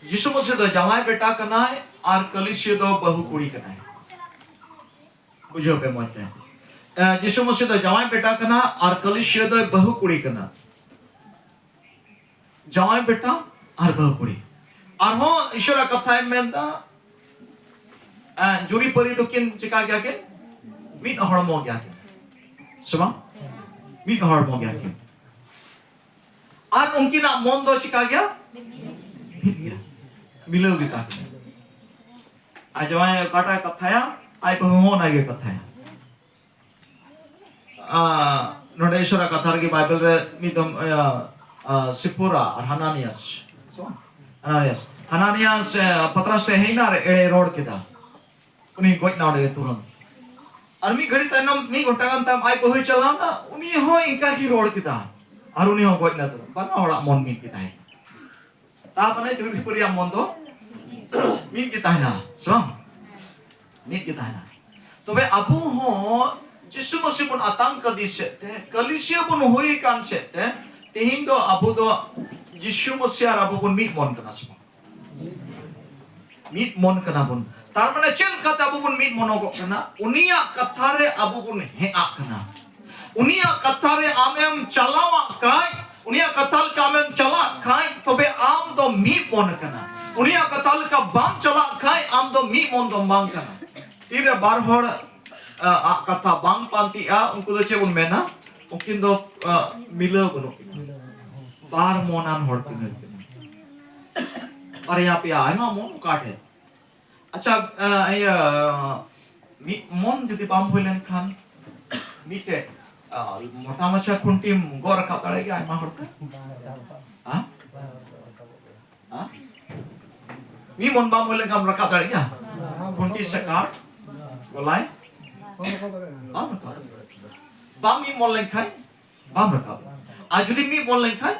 ᱡᱤᱥᱩ ᱢᱟᱥᱤ ᱫᱚ ᱡᱟᱶᱟᱭ ᱵᱮᱴᱟ ᱠᱟᱱᱟᱭ ᱟᱨ ᱠᱟᱹᱞᱤᱥᱤᱭᱟᱹ ᱫᱚ ᱵᱟᱹᱦᱩ ᱠᱩᱲᱤ ᱠᱟᱱᱟᱭ᱾ ᱵᱩᱡᱷᱟᱹᱣ ᱯᱮ ᱢᱚᱡᱽ ᱛᱮ᱾ ᱮ, ᱡᱤᱥᱩ ᱢᱟᱥᱤ ᱫᱚ ᱡᱟᱶᱟᱭ ᱵᱮᱴᱟ ᱠᱟᱱᱟ ᱟᱨ ᱠᱟᱹᱞᱤᱥᱤᱭᱟᱹ ᱫᱚᱭ ᱵᱟᱹᱦᱩ ᱠᱩᱲᱤ ᱠᱟᱱᱟ᱾ ᱡᱟᱶᱟᱭ ᱵᱮᱴᱟ ᱟᱨ ᱵᱟᱹᱦᱩ ᱠᱩᱲᱤ᱾ ᱟᱨᱦᱚᱸ ᱤᱥᱚᱨᱟᱜ ᱠᱟᱛᱷᱟᱭ ᱢᱮᱱᱫᱟ, ᱮ, ᱡᱩᱨᱤ ᱯᱟᱹᱨᱤ ᱫᱚᱠᱤᱱ ᱪᱤᱠᱟ ᱜᱮᱭᱟ ᱠᱤᱱ? ᱢᱤᱫ ᱦᱚᱲᱢᱚ ᱜᱮᱭᱟ ᱠᱤᱱ, ᱥᱮ ᱵᱟᱝ? ᱢᱤᱫ ᱦᱚᱲᱢᱚ ᱜᱮᱭᱟ ᱠᱤᱱ᱾ ᱟᱨ ᱩᱱᱠᱤᱱᱟᱜ ᱢᱚᱱ ᱫᱚ ᱪᱤᱠᱟ ᱜᱮᱭᱟ? ᱢᱤᱫ ᱜᱮᱭᱟ, ᱢᱤᱞᱟᱹᱣ ᱜᱮᱛᱟ ᱠᱤᱱᱟ᱾ ᱟᱨ ᱡᱟᱶᱟᱭ ᱚᱠᱟᱴᱟᱜ ᱮ ᱠᱟᱛᱷᱟᱭᱟ, ᱟᱡ ᱵᱟᱹᱦᱩ ᱦᱚᱸ ᱚᱱᱟᱜᱮ ᱠᱟᱛᱷᱟᱭᱟ᱾ ᱟ, ᱱᱚᱰᱮ ᱤᱥᱚᱨᱟᱜ ᱠᱟᱛᱷᱟ ᱨᱮᱜᱮ ᱵᱟᱭᱵᱮᱞ ᱨᱮ ᱢᱤᱫ ᱫᱚᱢ, ᱟ, ᱟ, ᱥᱤᱯᱷᱳᱨᱟ ᱟᱨ ᱦᱟᱱᱟᱱᱤᱭᱟᱥ᱾ ᱦᱟᱱᱟᱱᱤᱭᱟᱥ, ᱦᱟᱱᱟᱱᱤᱭᱟᱥ, ᱟ, ᱯᱟᱛᱨᱟᱥ ᱴᱷᱮᱱ ᱦᱮᱡ ᱮᱱᱟ ᱟᱨ ᱮᱲᱮ ᱨᱚᱲ ᱠᱮᱫᱟ᱾ ᱩᱱᱤ ᱜᱚᱡ ᱮᱱᱟ ᱚᱸᱰᱮ ᱜᱮ ᱛᱩᱨᱟᱹᱱᱛ᱾ ᱟᱨ ᱢᱤᱫ ᱜᱷᱟᱹᱲᱤ ᱛᱟᱭᱱᱚᱢ, ᱢᱤᱫ ᱜᱷᱚᱱᱴᱟ ᱜᱟᱱ ᱛᱟᱭᱚᱢ ᱟᱡ ᱵᱟᱹᱦᱩᱭ ᱪᱟᱞᱟᱣ ᱮᱱᱟ, ᱩᱱᱤ ᱦᱚᱸ ᱤᱱᱠᱟ ᱜᱮ ᱨᱚᱲ ᱠᱮᱫᱟ᱾ ᱟᱨ ᱩᱱᱤ ᱦᱚᱸ ᱜᱚᱡ ᱮᱱᱟ ᱛᱩᱨᱟᱹᱱᱛ᱾ ᱵᱟᱱᱟ ᱦᱚᱲᱟᱜ ᱢᱚᱱ ᱢᱤᱫ ᱜᱮ ᱛᱟᱦᱮᱸ ᱠᱟᱱᱟ᱾ ᱛᱟᱨ ᱢᱟᱱᱮ ᱡᱩᱨᱤ ᱯᱟᱹᱨᱤᱭᱟᱜ ᱢᱚᱱ ᱫᱚ ᱢᱤᱫ ᱜᱮ ᱛᱟᱦᱮᱱᱟ, ᱥᱮ ᱵᱟᱝ? ᱢᱤᱫ ᱜᱮ ᱛᱟᱦᱮᱱᱟ᱾ ᱛᱚᱵᱮ ᱟᱵᱚ ᱦᱚᱸ ᱡᱤᱥᱩ ᱢᱟᱹᱥᱤ ᱵᱚᱱ ᱟᱛᱟᱝ ᱠᱟᱫᱮ ᱥᱮᱫ ᱛᱮ, ᱠᱟᱹᱞᱤᱥᱤᱭᱟᱹ ᱵᱚᱱ ᱦᱩᱭ ᱟᱠᱟᱱ ᱥᱮᱫ ᱛᱮ, ᱛᱮᱦᱮᱧ ᱫᱚ ᱟᱵᱚ ᱫᱚ ᱡᱤᱥᱩ ᱢᱟᱥᱤ ᱟᱨ ᱟᱵᱚ ᱵᱚᱱ ᱢᱤᱫ ᱢᱚᱱ ᱠᱟᱱᱟ ᱥᱮ ᱵᱟᱝ? ᱢᱤᱫ ᱢᱚᱱ ᱠᱟᱱᱟ ᱵᱚᱱ᱾ ᱛᱟᱨ ᱢᱟᱱᱮ ᱪᱮᱫ ᱞᱮᱠᱟᱛᱮ ᱟᱵᱚ ᱵᱚᱱ ᱢᱤᱫ ᱢᱚᱱᱚᱜᱚᱜ ᱠᱟᱱᱟ? ᱩᱱᱤᱭᱟᱜ ᱠᱟᱛᱷᱟ ᱨᱮ ᱟᱵᱚ ᱵᱚᱱ ᱦᱮᱸ ᱟᱜ ᱠᱟᱱᱟ᱾ ᱩᱱᱤᱭᱟᱜ ᱠᱟᱛᱷᱟ ᱨᱮ ᱟᱢᱮᱢ ᱪᱟᱞᱟᱣᱟᱜ ᱠᱷᱟᱡ, ᱩᱱᱤᱭᱟᱜ ᱠᱟᱛᱷᱟ ᱞᱮᱠᱟ ᱟᱢᱮᱢ ᱪᱟᱞᱟᱜ ᱠᱷᱟᱡ, ᱛᱚᱵᱮ ᱟᱢ ᱫᱚ ᱢᱤᱫ ᱢᱚᱱ ᱠᱟᱱᱟ᱾ ᱩᱱᱤᱭᱟᱜ ᱠᱟᱛᱷᱟ ᱞᱮᱠᱟ ᱵᱟᱢ ᱪᱟᱞᱟᱜ ᱠᱷᱟᱡ, ᱟᱢ ᱫᱚ ᱢᱤᱫ ᱢᱚᱱ ᱫᱚᱢ ᱵᱟᱝ ᱠᱟᱱᱟ᱾ ᱛᱤᱨᱮ ᱵᱟᱨ ᱦᱚᱲ ᱟ, ᱟᱜ ᱠᱟᱛᱷᱟ ᱵᱟᱝ ᱯᱟᱱᱛᱤᱜᱼᱟ, ᱩᱱᱠᱩ ᱫᱚ ᱪᱮᱫ ᱵᱚᱱ ᱢᱮᱱᱟ? ᱩᱱᱠᱤᱱ ᱫᱚ, ᱟ, ᱢᱤᱞᱟᱹᱣ ᱵᱟᱹᱱᱩᱜ ᱠᱤᱱᱟ᱾ ᱵᱟᱨ ᱢᱚᱱᱟᱱ ᱦᱚᱲ ᱠᱤᱱ ᱦᱩᱭᱩᱜ ᱠᱟᱱᱟ᱾ ᱵᱟᱨᱭᱟ ᱯᱮᱭᱟ ᱟᱭᱢᱟ ᱢᱚᱱ ᱚᱠᱟ ᱴᱷᱮᱱ? ᱟᱪᱪᱷᱟ, ᱟ, ᱤᱭᱟᱹ, ᱢᱤᱫ ᱢᱚᱱ ᱡᱩᱫᱤ ᱵᱟᱢ ᱦᱩᱭ ᱞᱮᱱᱠᱷᱟᱱ, ᱢᱤᱫᱴᱮᱡ, ᱟ, ᱢᱚᱴᱟ ᱢᱟᱪᱷᱟ ᱠᱷᱩᱱᱴᱤᱢ ᱜᱚᱜ ᱨᱟᱠᱟᱵ ᱫᱟᱲᱮᱭᱟᱜ ᱜᱮᱭᱟ ᱟᱭᱢᱟ ᱦᱚᱲ ᱠᱚ? ᱦᱮᱸ? ᱦᱮᱸ? ᱢᱤᱫ ᱢᱚᱱ ᱵᱟᱢ ᱦᱩᱭ ᱞᱮᱱᱠᱷᱟᱱ ᱨᱟᱠᱟᱵ ᱫᱟᱲᱮᱭᱟᱜ ᱜᱮᱭᱟ? ᱠᱷᱩᱱᱴᱤ ᱥᱮ ᱠᱟᱴ? ᱜᱚᱞᱟᱭ? ᱵᱟᱢ ᱨᱟᱠᱟᱵ ᱫᱟᱲᱮᱭᱟᱜᱼᱟ᱾ ᱵᱟᱢ ᱢᱤᱫ ᱢᱚᱱ ᱞᱮᱱᱠᱷᱟᱱ ᱵᱟᱢ ᱨᱟᱠᱟᱵ᱾ ᱟᱨ ᱡᱩᱫᱤ ᱢᱤᱫ ᱢᱚᱱ ᱞᱮᱱᱠᱷᱟᱱ?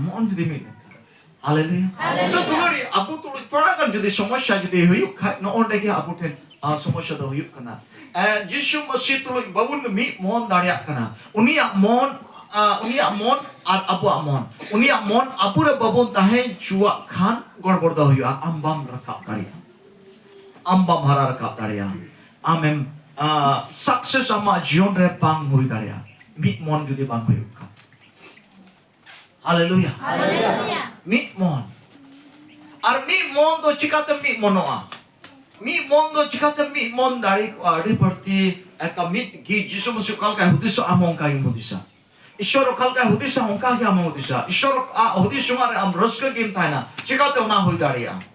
ᱢᱚᱱ ᱡᱩᱫᱤ ᱢᱤᱫ ᱞᱮᱱᱠᱷᱟᱱ᱾ ᱦᱟᱞᱮᱞᱩᱭᱟ᱾ ᱦᱟᱞᱮᱞᱩᱭᱟ᱾ So, ᱛᱩᱞᱟᱹᱲᱤ, ᱟᱵᱚ ᱛᱩᱞᱩᱡ ᱛᱷᱚᱲᱟ ᱜᱟᱱ ᱡᱩᱫᱤ ᱥᱚᱢᱚᱥᱥᱟ ᱡᱩᱫᱤ ᱦᱩᱭᱩᱜ ᱠᱷᱟᱡ, ᱱᱚᱜᱼᱚ ᱱᱚᱰᱮ ᱜᱮ ᱟᱵᱚ ᱴᱷᱮᱱ, ᱟ, ᱥᱚᱢᱚᱥᱥᱟ ᱫᱚ ᱦᱩᱭᱩᱜ ᱠᱟᱱᱟ᱾ ᱮ, ᱡᱤᱥᱩ ᱢᱟᱹᱥᱤ ᱛᱩᱞᱩᱡ ᱵᱟᱵᱚᱱ ᱢᱤᱫ ᱢᱚᱱ ᱫᱟᱲᱮᱭᱟᱜ ᱠᱟᱱᱟ᱾ ᱩᱱᱤᱭᱟᱜ ᱢᱚᱱ, ᱟ, ᱩᱱᱤᱭᱟᱜ ᱢᱚᱱ ᱟᱨ ᱟᱵᱚᱣᱟᱜ ᱢᱚᱱ, ᱩᱱᱤᱭᱟᱜ ᱢᱚᱱ ᱟᱵᱚ ᱨᱮ ᱵᱟᱵᱚᱱ ᱛᱟᱦᱮᱸ ᱦᱚᱪᱚᱣᱟᱜ ᱠᱷᱟᱱ ᱜᱚᱲᱵᱚᱲ ᱫᱚ ᱦᱩᱭᱩᱜᱼᱟ᱾ ᱟᱢ ᱵᱟᱢ ᱨᱟᱠᱟᱵ ᱫᱟᱲᱮᱭᱟᱜᱼᱟ, ᱟᱢ ᱵᱟᱢ ᱦᱟᱨᱟ ᱨᱟᱠᱟᱵ ᱫᱟᱲᱮᱭᱟᱜᱼᱟ, ᱟᱢᱮᱢ, ᱟ, success ᱟᱢᱟᱜ ᱡᱤᱭᱚᱱ ᱨᱮ ᱵᱟᱝ ᱦᱩᱭ ᱫᱟᱲᱮᱭᱟᱜᱼᱟ, ᱢᱤᱫ ᱢᱚᱱ ᱡᱩᱫᱤ ᱵᱟᱝ ᱦᱩᱭᱩᱜ ᱠᱷᱟᱱ᱾ ᱦᱟᱞᱮᱞᱩᱭᱟ᱾ ᱦᱟᱞᱮᱞᱩᱭᱟ᱾ ᱢᱤᱫ ᱢᱚᱱ᱾ ᱟᱨ ᱢᱤᱫ ᱢᱚᱱ ᱫᱚ ᱪᱤᱠᱟᱛᱮᱢ ᱢᱤᱫ ᱢᱚᱱᱚᱜᱼᱟ? ᱢᱤᱫ ᱢᱚᱱ ᱫᱚ ᱪᱤᱠᱟᱛᱮᱢ ᱢᱤᱫ ᱢᱚᱱ ᱫᱟᱲᱮ ᱠᱚᱜᱼᱟ? ᱟᱹᱰᱤ ᱵᱟᱹᱲᱛᱤ ᱮᱠᱟ ᱢᱤᱫ ᱜᱮ ᱡᱤᱥᱩ ᱢᱟᱹᱥᱤ ᱚᱠᱟ ᱞᱮᱠᱟᱭ ᱦᱩᱫᱤᱥᱚᱜᱼᱟ, ᱟᱢ ᱦᱚᱸ ᱚᱱᱠᱟ ᱜᱮᱢ ᱦᱩᱫᱤᱥᱟ᱾ ᱤᱥᱚᱨ ᱚᱠᱟ ᱞᱮᱠᱟᱭ ᱦᱩᱫᱤᱥᱟ, ᱚᱱᱠᱟ ᱜᱮ ᱟᱢ ᱦᱚᱸ ᱦᱩᱫᱤᱥᱟ᱾ ᱤᱥᱚᱨ ᱟᱜ ᱦᱩᱫᱤᱥ ᱡᱚᱢᱟᱜ ᱨᱮ ᱟᱢ ᱨᱟᱹᱥᱠᱟᱹ ᱜᱮᱢ ᱛᱟᱦᱮᱱᱟ᱾ ᱪᱤᱠᱟᱛᱮ ᱚᱱᱟ ᱦᱩᱭ ᱫᱟᱲᱮᱭᱟᱜᱼᱟ?